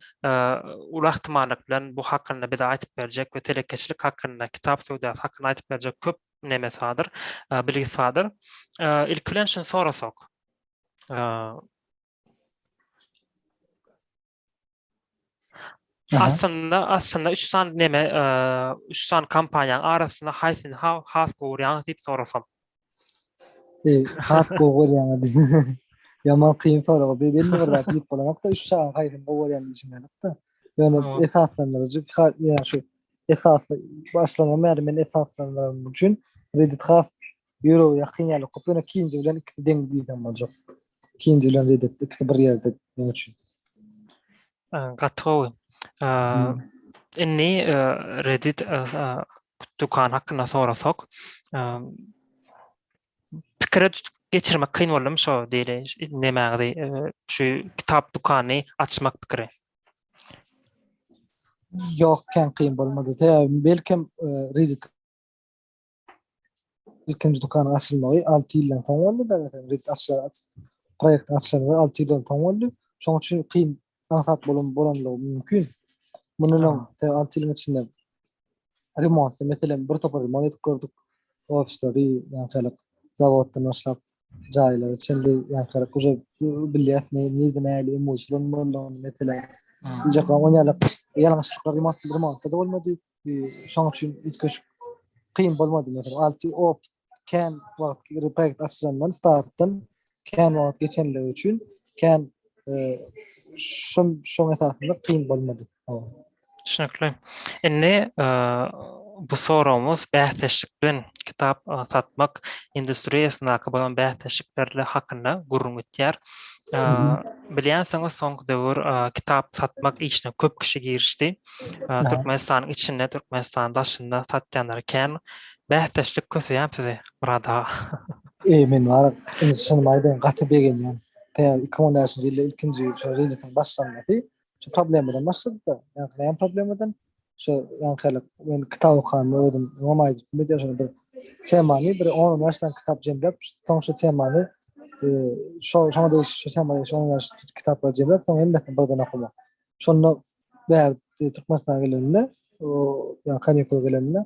uly ähtimallyk bilen bu hakynda bize aýtyp berjek we telekeçilik hakynda, kitap söwdasy hakynda aýtyp berjek köp nemesi bardyr, bilgisi bardyr. Ilki bilen şuny sorasak. Aslynda, aslynda üç sany neme, üç sany kompaniýanyň arasynda haýsyny has gowy görýäňiz diýip sorasam. Has gowy görýäňiz diýip. Ýaman kyn sorag. Belli bir zat diýip bolanok-da, üç çagaň haýsyny gowy görýän diýşiň ýaly-da. Ýöne esaslandyryjy ýa şu esasy başlandan bäri men esaslandyranym üçin Reddit has ýürege ýakyn ýaly köp. Ýöne Kinji bilen ikisi deň diýsem boljak. Kinji bilen Reddit ikisi bir ýerde meň üçin. Gaty gowy. Indi Reddit dükan hakynda sorasak, pikire geçirmek kyn boldumy şo diýeli nemäňizi şu kitap dükanyny açmak pikiri? Ýok, kän kyn bolmady. Sebäbi belkem Reddit ilkinji dükanyň açylmagy 6 ýyldan soň boldy da, meselem, Reddit açylan proýektiň açylany 6 ýyldan soň boldy. Şonuň üçin kyn aňsat bolan bolanlygy mümkin. Mundan öň 6 ýylyň içinde remontly, meselem, bir topar remont edip gördük. Ofisleri, ýaňkylyk zawoddan başlap jaýlara çenli ýaňkylyk uje bilýäs ne nirde nähili emosiýalar bolmalydygyny meselem. Diýjek on ýaly ýalňyşlyklar remont remontda da bolmady. Şonuň üçin üýtgeşik kyn bolmady meselem. Alty op kän wagt proýekt açylandan startdan kän wagt geçenligi üçin kän şoň şoň esasynda kyn bolmady. Düşnükli. Indi bu soragymyz bäsdeşlik bilen kitap satmak industriýasyndaky bolan bäsdeşlikler hakynda gürrüň etýär. Bilýänsiňiz, soňky döwür kitap satmak işine köp kişi girişdi. Türkmenistanyň içinde, Türkmenistanyň daşynda satýanlar kän. Bäsdeşlik köseýärmi sizi, Myrat aga? Eý, men bar, indi çynymy aýdaýyn, gaty begenýän. Sebäbi 2015-nji ýylda ilkinji şu Reddit-iň başlanmasy şu problemadan başlady-da. Ýagny näme problemadan? Şu ýaňkylyk men kitap okanymy özüm öňem aýdypdym edýär şony bir temany bir 10-15 sany kitap jemläp, soň şu temany e, şo şoňa degişli şu tema degişli 10-15 kitaplary jemläp, soň hemmesini birden okamak. Şonda bäri e, Türkmenistana gelenimde, o ýa kanikula gelenimde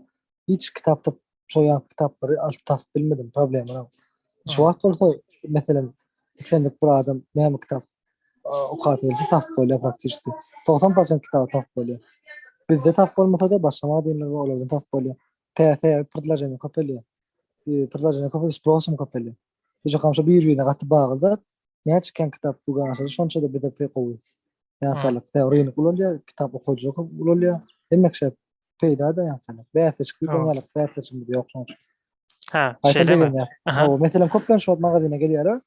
hiç kitap tap şo ýa kitaplary alyp tapyp bilmedim problema. Şu wagt bolsa meselem islendik bir adam näme kitap okasy gelse tapyp bolýar praktiçki. 90% kitaby tapyp bolýar. Bizde tapyp bolmasa-da başga magazinler bar, olardan tapyp bolýar. Täze predloženiýe köpelýär. Predloženiýe köpelýär, sprosom köpelýär. Bu şo bir-birine gaty bagly zat. Näçe kän kitap dükan açylsa, şonça-da bize pek gowy. Ýaňkalyk, rynok ulalýar, kitap okyjy köp ulalýar. Hemme kişä peýda-da ýaňkalyk. Bäsleşik diýip oňalyk, bäsleşigimiz ýok şonuň üçin. Ha, şeýlemi? Hawa, meselem, köplenç şu wagt magazine gelýärler.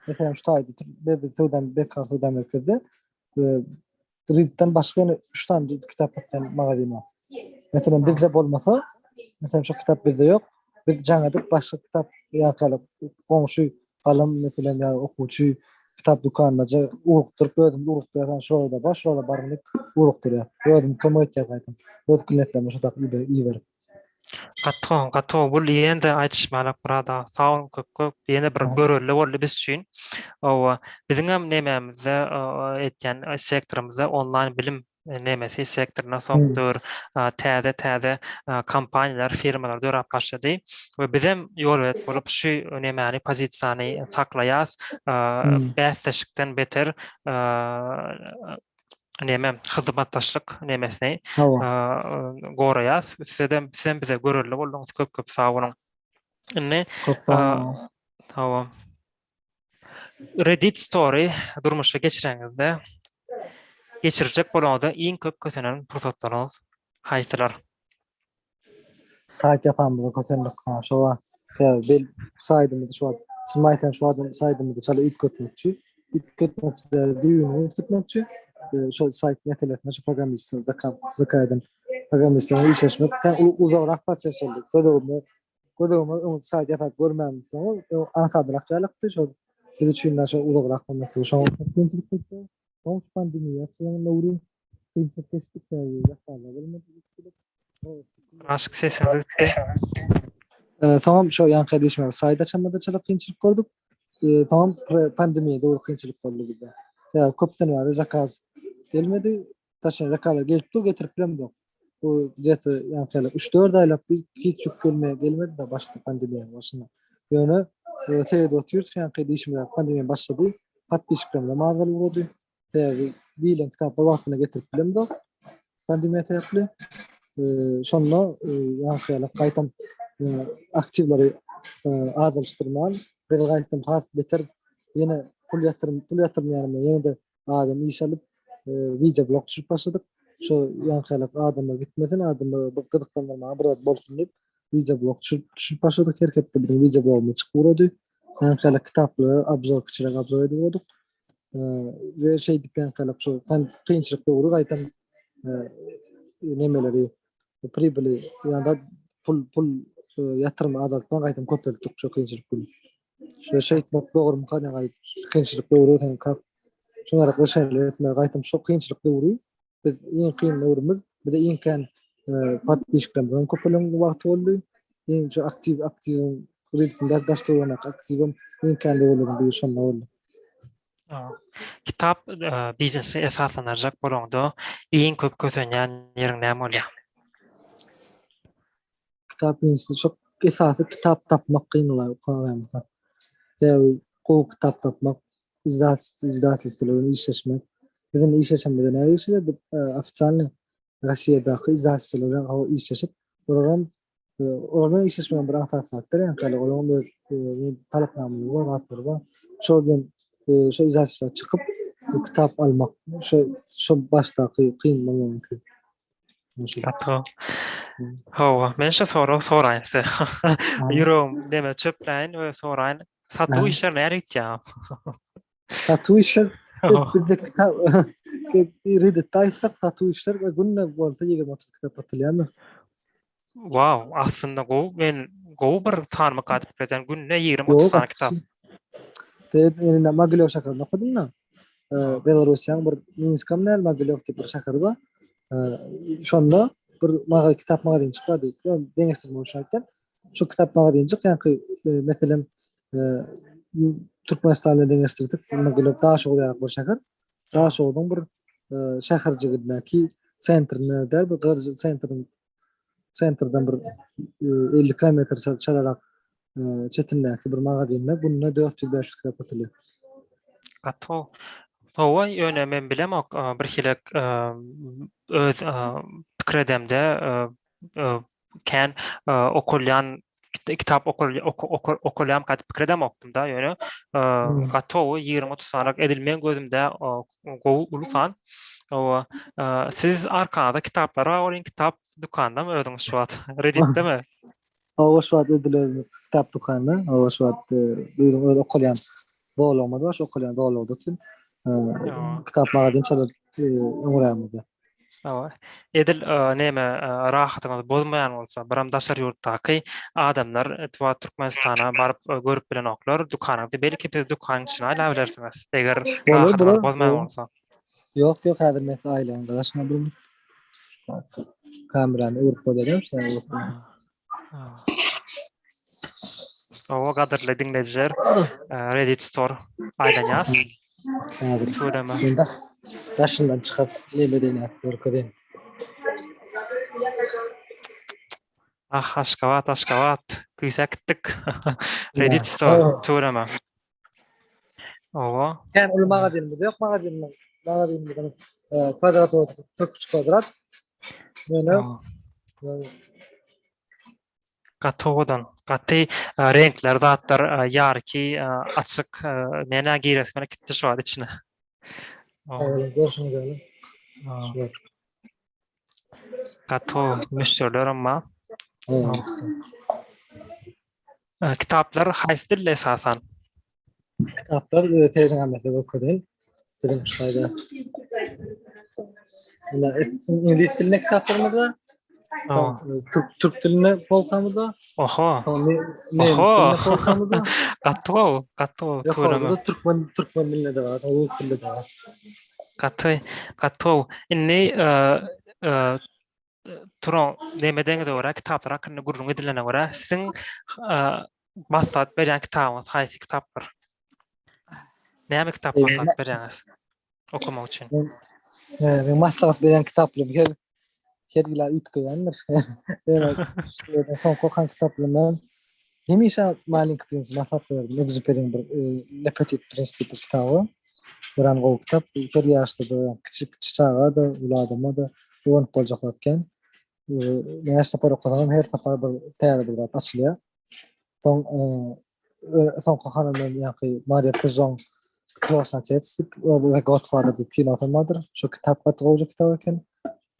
Meselem, şu taýda biz söwda Bekar söwda merkezde Redditden başga ýene 3 tane kitap satýan magazin bar. Meselem, bizde bolmasa, meselem, şu kitap bizde ýok. Biz jaň edip başga kitap ýa-da goňşy galam meselem ýa okuwçy kitap dükanyna ugrukdyryp özüm ugrukdyrýan şolarda bar, şolara baryň diýip ugrukdyrýar. Özüm kömek etýär gaýtam. Öz klientlerime şu tapyp iberip. Gaty gowy, gaty gowy. Bul ýene-de aýdyşmalyk Myrat aga. Sag boluň köp köp. Ýene bir görelde boldy biz üçin. Hawa, biziňem nemämizde etýän sektorymyzda onlaýn bilim nemesi sektorynda soňky döwür täze-täze kompaniýalar, firmalar döräp başlady we bizem ýolbelet bolup şu nemäni, pozisiýany saklaýas. Bäsdeşlikden beter neme hyzmatdaşlyk nemesini goraýas. Sizem sizem bize görelde bolduňyz. Köp köp sag boluň. Indi Köp sag boluň. Hawa. Reddit story durmuşa geçireňizde geçirjek bolanyňyzda iň köp kösenen pursatlaryňyz haýsylar? Saýt ýasamyzda kösendik. Ha, şo wagt sebäbi bel saýdymyzy şu wagt çynymy aýtsam şu wagt saýdymyzy çala üýtgetmekçi. Üýtgetmekçi däl, düýbüni üýtgetmekçi. E, şol saýt meselesinde şu programmistler ZK eden programmistlerle işleşmek uzagrak proses boldy. Göz öňünde göz öňüme öň saýt ýasap görmänimsoň, aňsadrak ýalykdy şol biz üçin şo uzagrak bolmakdy. Şoň kynçylyk çekdi. Soň pandemiýa şoň döwri kynçylyk geçdik, ýasalar bolmady. Aşyk sesiňiz gitdi. Soňam şo ýaňky diýişime saýt açanymyzda çala kynçylyk gördük. Soňam pandemiýa döwri kynçylyk boldy bizde. Sebäbi köpden bäri zakaz gelmedi. Daşary zakazlar gelip dur, getirip bilemzok. Bu gde-to ýaňky 3-4 aýlap bir hiç ýük gelme gelmedi da başda pandemiýanyň başynda. Ýöne e, seredip otyrys ýaňky diýşimiz ýaly pandemiýa başlady. Podpisçiklerimiz azalyp ugrady. Sebäbi diýlen kitaplar wagtynda getirip bilemzok. Pandemiýa sebäpli. E, şonda e, ýaňky ýaly gaýtam aktiwleri azalyşdyrman, biz gaýtam has beter ýene. pul ýatyrym pul ýatyrmaýan ýene-de adam iş alyp wideo blog düşürip başladyk. Şo ýaňkylyk adamlar gitmesin, adamlar bir gyzyklandyrmaga bir zat bolsun diýip wideo blog düşürip düşürip başladyk. Her hepde biziň wideo blogumyz çykyp ugrady. Ýaňkylyk kitaplara obzor kiçiräk obzor edip ugradyk. We şeýdip ýaňkylyk şo kynçylyk döwri gaýtam nemeleri pribili ýa-da pul pul ýatyrym azaltman gaýtam köpeltdik şo kynçylyk gün. Şo şeýtmek dogrumyka ne gaýyp kynçylyk döwri sen kak şoňa şeýle etme gaýtam şo kynçylyk döwri biz iň kyn döwrümiz bize iň kän podpisçiklerimiz köpelen wagty boldy. Iň şu aktiw aktiw reelsinde daş töweregindäki aktiwim iň kän döwürleriň biri şonda boldy. Kitap biznesi esaslanarjak bolaňda iň köp kösenýän ýeriň näme bolýar? Kitap biznesi şo esasy kitap tapmak kyn bolýar okaýanka. Sebäbi gowy kitap tapmak, izdatelstwolar bilen işleşmek. Biz indi işleşemizde näme işledik? Biz ofitsialnyý Russiýadaky izdatelstwolar bilen işleşip, olaram olar bilen işleşmek bir aňsat zat däl, ýa-ni olaryň öz talapnamalary bar, zatlary bar. Şol bilen şo izdatelstwodan çykyp kitap almak şo şo başdaky kyn bolmagy mümkin. Gaty Hawa, men şu sorag soraýyn size. Ýüregim deme çöpläýin we soraýyn. Satuw işleri näre gitýär? Satuw işler bizde kitap Redditde aýtsak satuw işler günde bolsa 20-30 kitap satylýandyr. Wow, aslynda gowy men gowy bir sanmyk aýdyp berýän günde 20-30 sany kitap. Sen indi Mogilýow şäherinde okadym da. Belarusiýanyň bir Minskam däl, Mogilýow diýip bir şäheri bar. Şonda bir magazin, kitap magazinjik bardy. Deňeşdirmek üçin aýtdym. Şu kitap magazinjik, ýa-ni meselem Türkmenistan bilen deňeşdirdik. Mogilýow Daşoguz ýaly bir şäher. Daşoguzyň bir şäherjigindäki sentrinde däl, bir gyr sentriň sentrden bir 50 kilometr çalarak çetindäki bir magazinde günde 400-500 kitap satylýar. Gaty Hawa, ýöne men bilemok, bir hili öz pikir edemde kän okulýan kitap okulýan gaty pikir edemokdym-da, ýöne gaty gowy 20-30 sanyk edil meň gözümde gowy uly san. Hawa, siz arkaňyzda kitaplar bar welin kitap dükandamy özüňiz şu wagt? Redditdemi? Hawa, şu wagt edil özümiz kitap dükanda. Hawa, şu wagt özüň öz okalýan zolagymyz bar, şu okalýan zolagda otyryn. Kitap magazin çalyp öňrämizde. Hawa. Edil neme rahatyňyzy bozmaýan bolsa, biram daşary ýurtdaky adamlar tuwa Türkmenistana baryp görüp bilenoklar dükanyňyzy. Belki siz dükanyň içine aýlap bilersiňiz, eger rahatyňyzy bozmaýan bolsa. Ýok, ýok, häzir men size aýlaýyn, garaşyň bir minut. Kamerany öwrüp bolýar, şeýle öwrüp. Hawa, gadyrly diňleýjiler, Reddit Store aýlanýas. Häzir. Tüweleme. Men daş, daşyndan çykyp, neme deýin, görkezeyim. Ah, Aşgabat, Aşgabat. Küýsäp gitdik. Reddit Store, tüweleme. Owa. Kän uly magazinimiz ýok, magazinimiz, magazinimiziň kwadrat 43 kwadrat. Ýöne gaty owadan, gaty reňkler zatlar ýarky açyk. Menä giresi gelip gitdi şu wagt içine. Görşüňiz ýaly. Gaty müşderiler emma. Kitaplar haýsy dilde esasan? Kitaplar terjimesi görkezilen. Biziň şu taýda. Iňlis dilinde kitaplarymyz bar. Türk türk dilinde polkamyz bar. Oho. Oho. Gaty gowy, gaty gowy. Tüweleme. Türkmen türkmen dilinde de bar, rus dilinde de bar. Gaty, gaty gowy. Indi Turan nemedeňize görä, kitaplar hakynda gürrüň edilene görä, siziň maslahat berýän kitabyňyz haýsy kitaplar? Näme kitap maslahat berýäňiz okamak üçin? Men maslahat berýän kitaplarym her her ýyla üýtgeýändir. Ýöne soňky okan kitaplarym hemişe Malenkiý prins maslahat berdim. Exuperyň bir Le Petit Prince diýip bir kitaby. Örän gowy kitap. Her ýaşda-da, kiçi kiçi çaga-da, uly adama-da öwrenip boljak zat eken. Näçe sapar okasaňam her sapar bir täze bir zat açylýar. Soň soňky okanym men ýaňky Mariýa Puzon. Krasna Otec diýip, The Godfather diýip kinosam bardyr. Şo kitap gaty gowja kitap eken.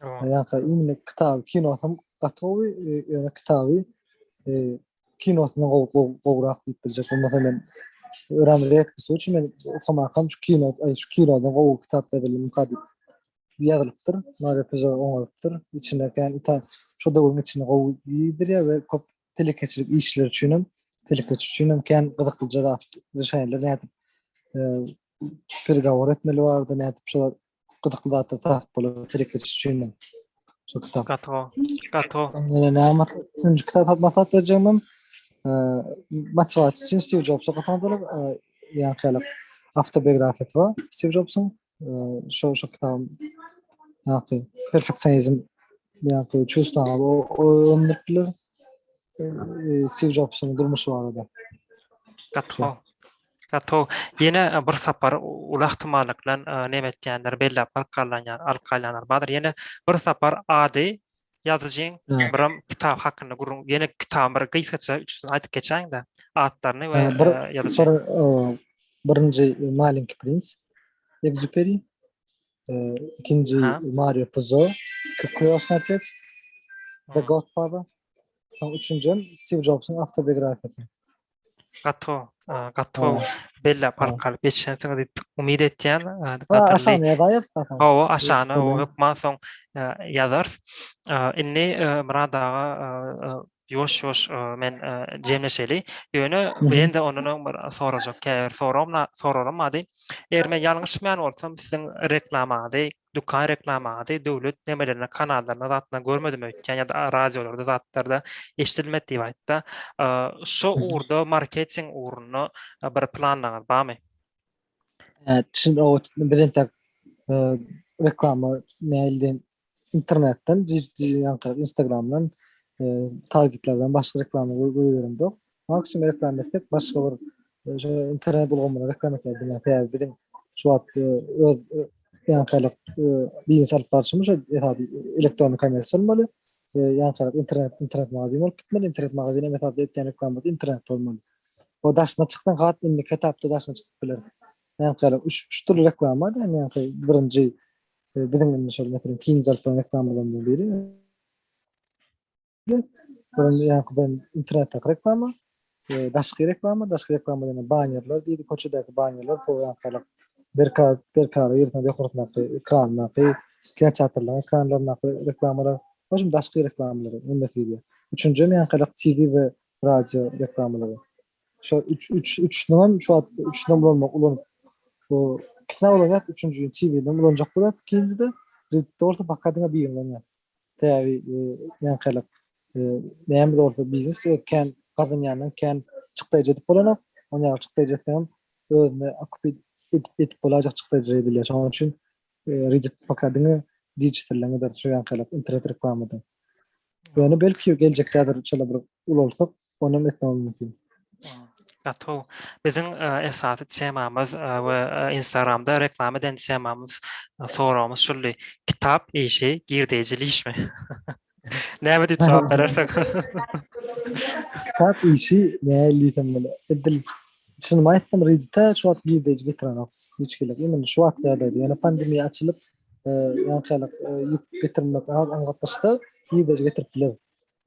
Ýa-da imенно kitaby, kinosam gaty gowy, ýöne kitaby kinosyndan gowy gowrak diýip biljek. Bolmasa men örän redki случай men okamakam şu kino, aý şu kinodan gowy kitap ýazyldymyka diýip ýazylypdyr. Mario Puzo oňarypdyr. Içinde kän ita şo döwrüň içinde gowy diýdirýär we köp telekeçilik işleri üçin hem telekeçi üçin hem kän gyzyklyja zat rişenler nädip pergovor etmeli barada nädip şo gyzykly zatlar tapyp bolar telekeçi üçin hem. Şu kitap. Gaty gowy. Gaty gowy. Ýene näme üçünji kitap maslahat berjegimem motiwasiýa üçin Steve Jobs okasaň bolar. Ýa-da awtobiografiýasy bar Steve Jobsyň. Şo şo kitap ýa-da perfeksionizm ýa-da çustaň o öndürip biler. Steve Jobsyň durmuşy barada. Gaty gowy. Gaty gowy. Ýene bir sapar uly ähtimallyk bilen neme etýänler belläp alyp galýanlar, alyp galýanlar bardyr. Ýene bir sapar ady ýazyjyň biram kitap hakynda gürrüň, ýene kitabyň bir gysgaça üçüsini aýdyp geçäýiň-de, atlaryny we ýazyjy. Bir birinji Malenkiý prins Exupéry, ikinji Mario Puzo, Krýostnyý otec, The Godfather, soň üçünjem Steve Jobsyň awtobiografiýasy. Gaty gaty gowy belläp alyp galyp geçensiňiz diýip umyt etýän. Aşagyna ýazaýarys. Hawa, aşagyna hökman soň ýazarys. Indi Myrat aga ýuwaş-ýuwaş men jemleşeli. Ýöne ýene-de ondan öň bir sorajak käbir soragym soraglarym bardy. Eger men ýalňyşmaýan bolsam, siziň reklamaňyzy dükan reklamaňyzy döwlet nemelerinde, kanallarynda zatynda görmedim öýtýän ýa-da radiolarda zatlarda eşidilmedi diýip aýtda. Şo ugurda marketing ugrunda bir planlaryňyz barmy? Şimdi o biz entek reklama näilden internetden, Instagramdan, targetlerden başga reklama goýberemzok. Maksimum reklama etsek başga bir şu internet ulgamyna reklama etmek bilen sebäbi biziň şu wagt öz ýaňkylyk biznes alyp barşymyz şu esasy elektron kommersiýa bolmaly. Ýaňkylyk internet internet magazin bolup gitmeli. Internet magazin hem esasy etýän reklamasy internet bolmaly. O daşyna çyksaň hat indiki etapda daşyna çykyp biler. Ýaňkylyk üç üç dürli reklama da ýaňky birinji biziň indi şol meselem Kings alyp baran reklamalarymyzyň biri. Birinji ýaňkydan internetdäki reklama, daşky reklama, daşky reklama diýende banerler diýdi, köçedäki banerler, bu ýaňkylyk berka berkara ýerine ýokarsyndaky ekrandaky, kinoteatrlaryň ekranlaryndaky reklamalar, hoşum daşky reklamalar hemmesi girýär. Üçünji hem ýaňkylyk TV we radio reklamalary. Şo üç üç üçüni hem şu wagt üçüni hem ulanmak ulanyp bu ikisini ulanýar, üçünji TV-ni ulanjak bolýar, ikinjide Reddit bolsa baka diňe birini ulanýar. Sebäbi ýaňkylyk näme bolsa biznes öz kän gazanýandan kän çykdaýjy edip bolanok. Onuň ýaly çykdaýjy etseňem özüne okup edip edip bolajak çykdaýjy edilýär. Şonuň üçin Reddit poka diňe digitalleňedir şu ýaňkylyk internet reklamada. Ýöne belki geljekde häzir şeýle bir ulalsak Onam etmegim mümkin. Gaty gowy. Biziň esasy temamyz we Instagramda reklama eden temamyz, soragymyz şuldy. Kitap işi girdejili işmi? Näme diýip jogap berersiň? Kitap işi nähili diýsem bolar. Edil çynymy aýtsam Reddit-e şu wagt girdeji getirenok. Hiç hili. Imенно şu wagt ýagdaýda. Ýöne pandemiýa açylyp, ýaňkylyk ýük getirmek az aňsatlaşsa girdeji getirip biler.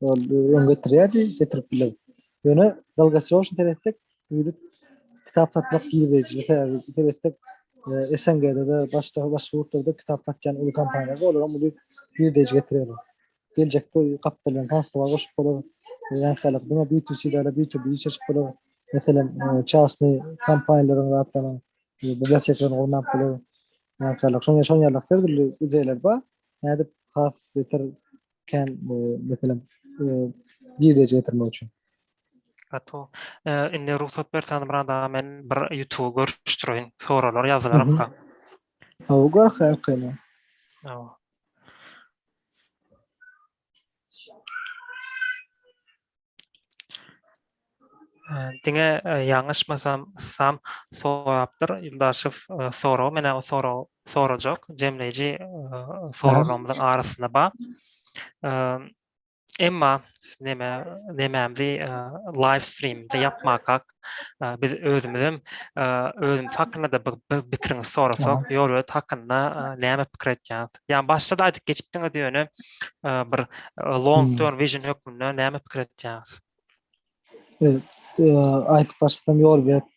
Ol öň getirýärdi, getirip biler. Ýöne dolgosroçny seretsek, Reddit kitap satmak girdejili sebäbi seretsek SNG-de de başga başga ýurtlarda kitap satýan uly kompaniýalar bar, olaram uly girdeji getirýärler. Geljekde gapdal bilen kanstowar goşup bolar. Ýaňkylyk diňe B2C däl, B2B iş açyp bolar. Meselem, çasny kompaniýalaryň zatlaryň bibliotekalaryny gurnap bolar. Ýaňkylyk şoň şoň ýaly her dürli ideýalar bar. Nädip has beter kän meselem girdeji getirmek üçin. Gaty Indi rugsat berseňiz Myrat aga men bir YouTube görüşdireýin. Soraglar ýazylarmyka? Hawa gör haýal Hawa. Diňe ýalňyşmasam Sam sorapdyr Ýuldaşew soragy menä o soragy sorajak jemleýji soraglarymyzyň arasynda bar. Emma neme nemämizi live streamde ýapmakak biz özümizem özümiz hakynda-da bir pikiriňizi sorasak, Ýolbelet hakynda näme pikir etýäňiz? Ýa başda-da aýdyp geçipdiňiz ýöne bir long term vision hökmünde näme pikir etýäňiz? Aýdyp başlasam Ýolbelet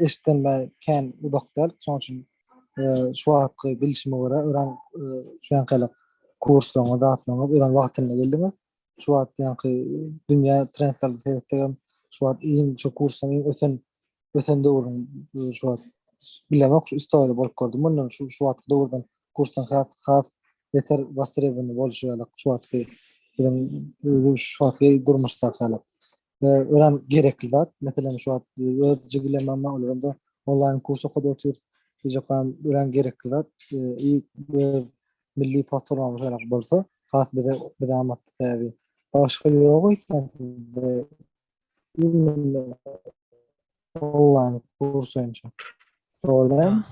eşitden kän uzak däl, şonuň üçin şu wagtky bilşime görä örän şu ýankylyk kurslaryňyz zatlaryňyz örän wagtynda geldiňiz. Şu wagt ýanky dünýä trendlerine seretsegem şu wagt iň şu kurslaryň iň ösen ösen döwrüň şu wagt bilemok şu istoriýada bolup gördüm. Mundan şu şu wagtky döwürden kursdan has has beter wastrebowany bolşy ýaly şu wagtky biziň şu wagtky durmuşdaky ýaly. Örän gerekli zat. Meselem şu wagt öz jigilerim hem olaram da onlaýn kurs okadyp otyr. Diýjek örän gerekli zat. I öz milli platformamyz şeýle bolsa has bize bize amatly sebäbi başga ýok öýtýän sizde onlaýn kurs boýunça. Dogry dälmi?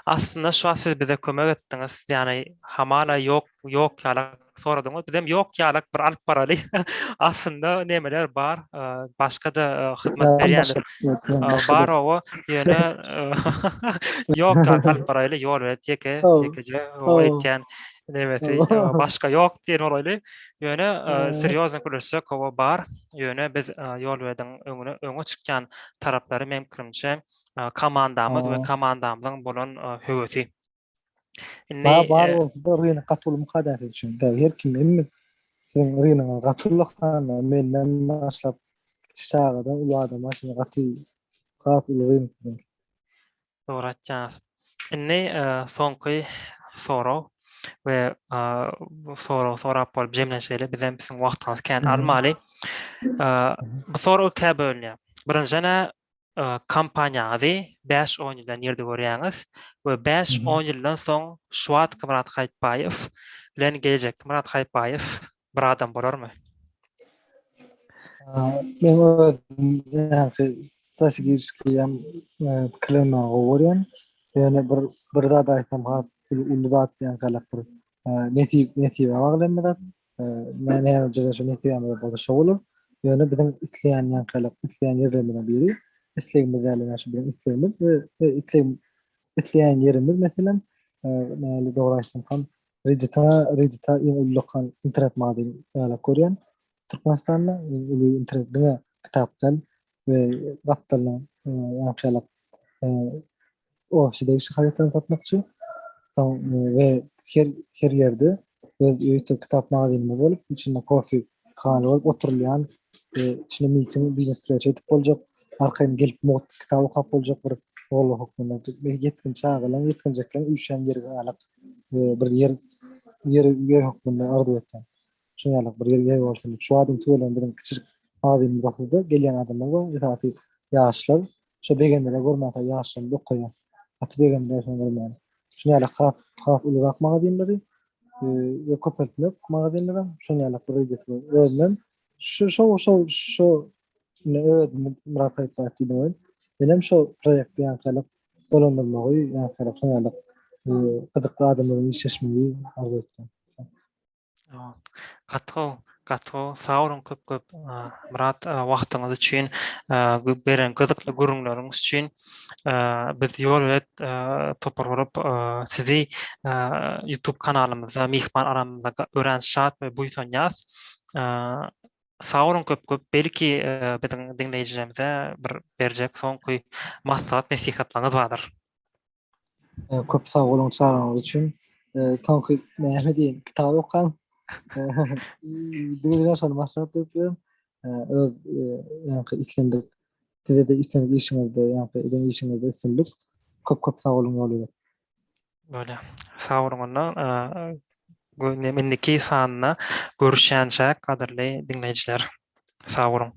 Aslynda şu wagt siz bize kömek etdiňiz. Ýagny hamala ýok ýok ýalak soradyňyz. Bizem ýok ýalak bir alyp baraly. Aslynda nemeler bar, başga-da hyzmat berýänler bar owa. Ýöne ýok ýalak alyp baraýly, ýol berip ýeke ýekeje o etýän nemesi başga ýok diýen bolaýly. Ýöne serýozny gürleşsek owa bar. Ýöne biz ýol berdiň öňüne öňe çykýan taraplary meň pikirimçe komandamyz we komandamyzyň bolan höwesi. Indi bar, bar bolsa da rynok gaty uly mukaddes üçin. Her kim hemme siziň rynyňyz gaty uly hany menden başlap kiçi çagadan uly adama çenli gaty has uly rynok siziň. Dogry aýtýaňyz. Indi soňky sorag we bu soragy sorap bolup jemlenşeli. Bizem siziň wagtyňyzy kän almaly. Bu sorag ikä bölünýär. Birinjiden kompaniýaňyzy bäş-on ýyldan nirde görýäňiz we bäş-on ýyldan soň şu wagtky Myrat Haýytbaýew bilen gelejekki Myrat Haýytbaýew bir adam bolarmy? Men özüm ýaňky strategiki hem pikirlenmäni gowy görýän. Ýöne bir bir zat aýtsam has uly zat diýen galak bir nesip nesibe bagly hemme zat. Näme näme bize şu nesibämiz bolsa şo bolar. Ýöne biziň isleýän ýaňkylyk isleýän ýerlerimiziň biri islegimiz däl ýa şu biziň islegimiz we isleg isleýän ýerimiz meselem näli dogry aýtsam ham Reddit-a Reddit-a iň ullakan internet magazin ýalak görýän Türkmenistanda iň uly internet diňe kitap däl we gapdalyndan ýaňky ýalak ofise degişli harytlaryny satmakçy. Soň we her her ýerde öz ýörite kitap magazinimiz bolup, içinde kofe hana bolup oturylýan, içinde miting, biznes wstreça edip boljak, arkaýyn gelip mugt kitap okap boljak bir zolak hökmünde ýetgin çagalaryň, ýetginjekleriň üýşýän ýeri ýalak bir ýer ýer ýer hökmünde arzuw etýän. Şuň ýalak bir ýer ýer bolsun diýip. Şu adam tüweleme biziň kiçijik magazinimiz bolsa-da gelýän adamlar bar, esasy ýaşlar. Şo begendiler görmänsoň ýaşlarymyz okaýar. Gaty begendiler şony görmäne. Şuny ýaly has has ulurak magazinleri we köpeltmek magazinleri şuny ýaly bir ideýasy bar. Özümem şu şo şo şo indi özüm Myrat Haýytbaýew diýdim welin, menem şo proýekti ýaňkylyk dolandyrmagy, ýaňkylyk şuny ýaly gyzykly adamlar bilen işleşmegi arzuw etýän. Gaty gowy, gaty gowy. Sag boluň köp köp Myrat wagtyňyz üçin, beren gyzykly gürrüňleriňiz üçin. Biz Ýolbelet topar bolup sizi YouTube kanalymyzda myhman aramyzda örän şat we buýsanýas. Sag boluň köp köp. Belki biziň diňleýjilerimize bir berjek soňky maslahat nesihatlaryňyz bardyr. Köp sag boluň çagyryňyz üçin. Soňky näme diýin, kitap okaň. Diňe şony maslahat berip bilerin. Öz ýaňky islendik size de islendik işiňizde, ýaňky eden işiňizde üstünlik. Köp köp sag boluň ýol Bolýar. Sag boluň onda. Indiki sanda görüşýänçäk gadyrly diňleýjiler. Sag boluň.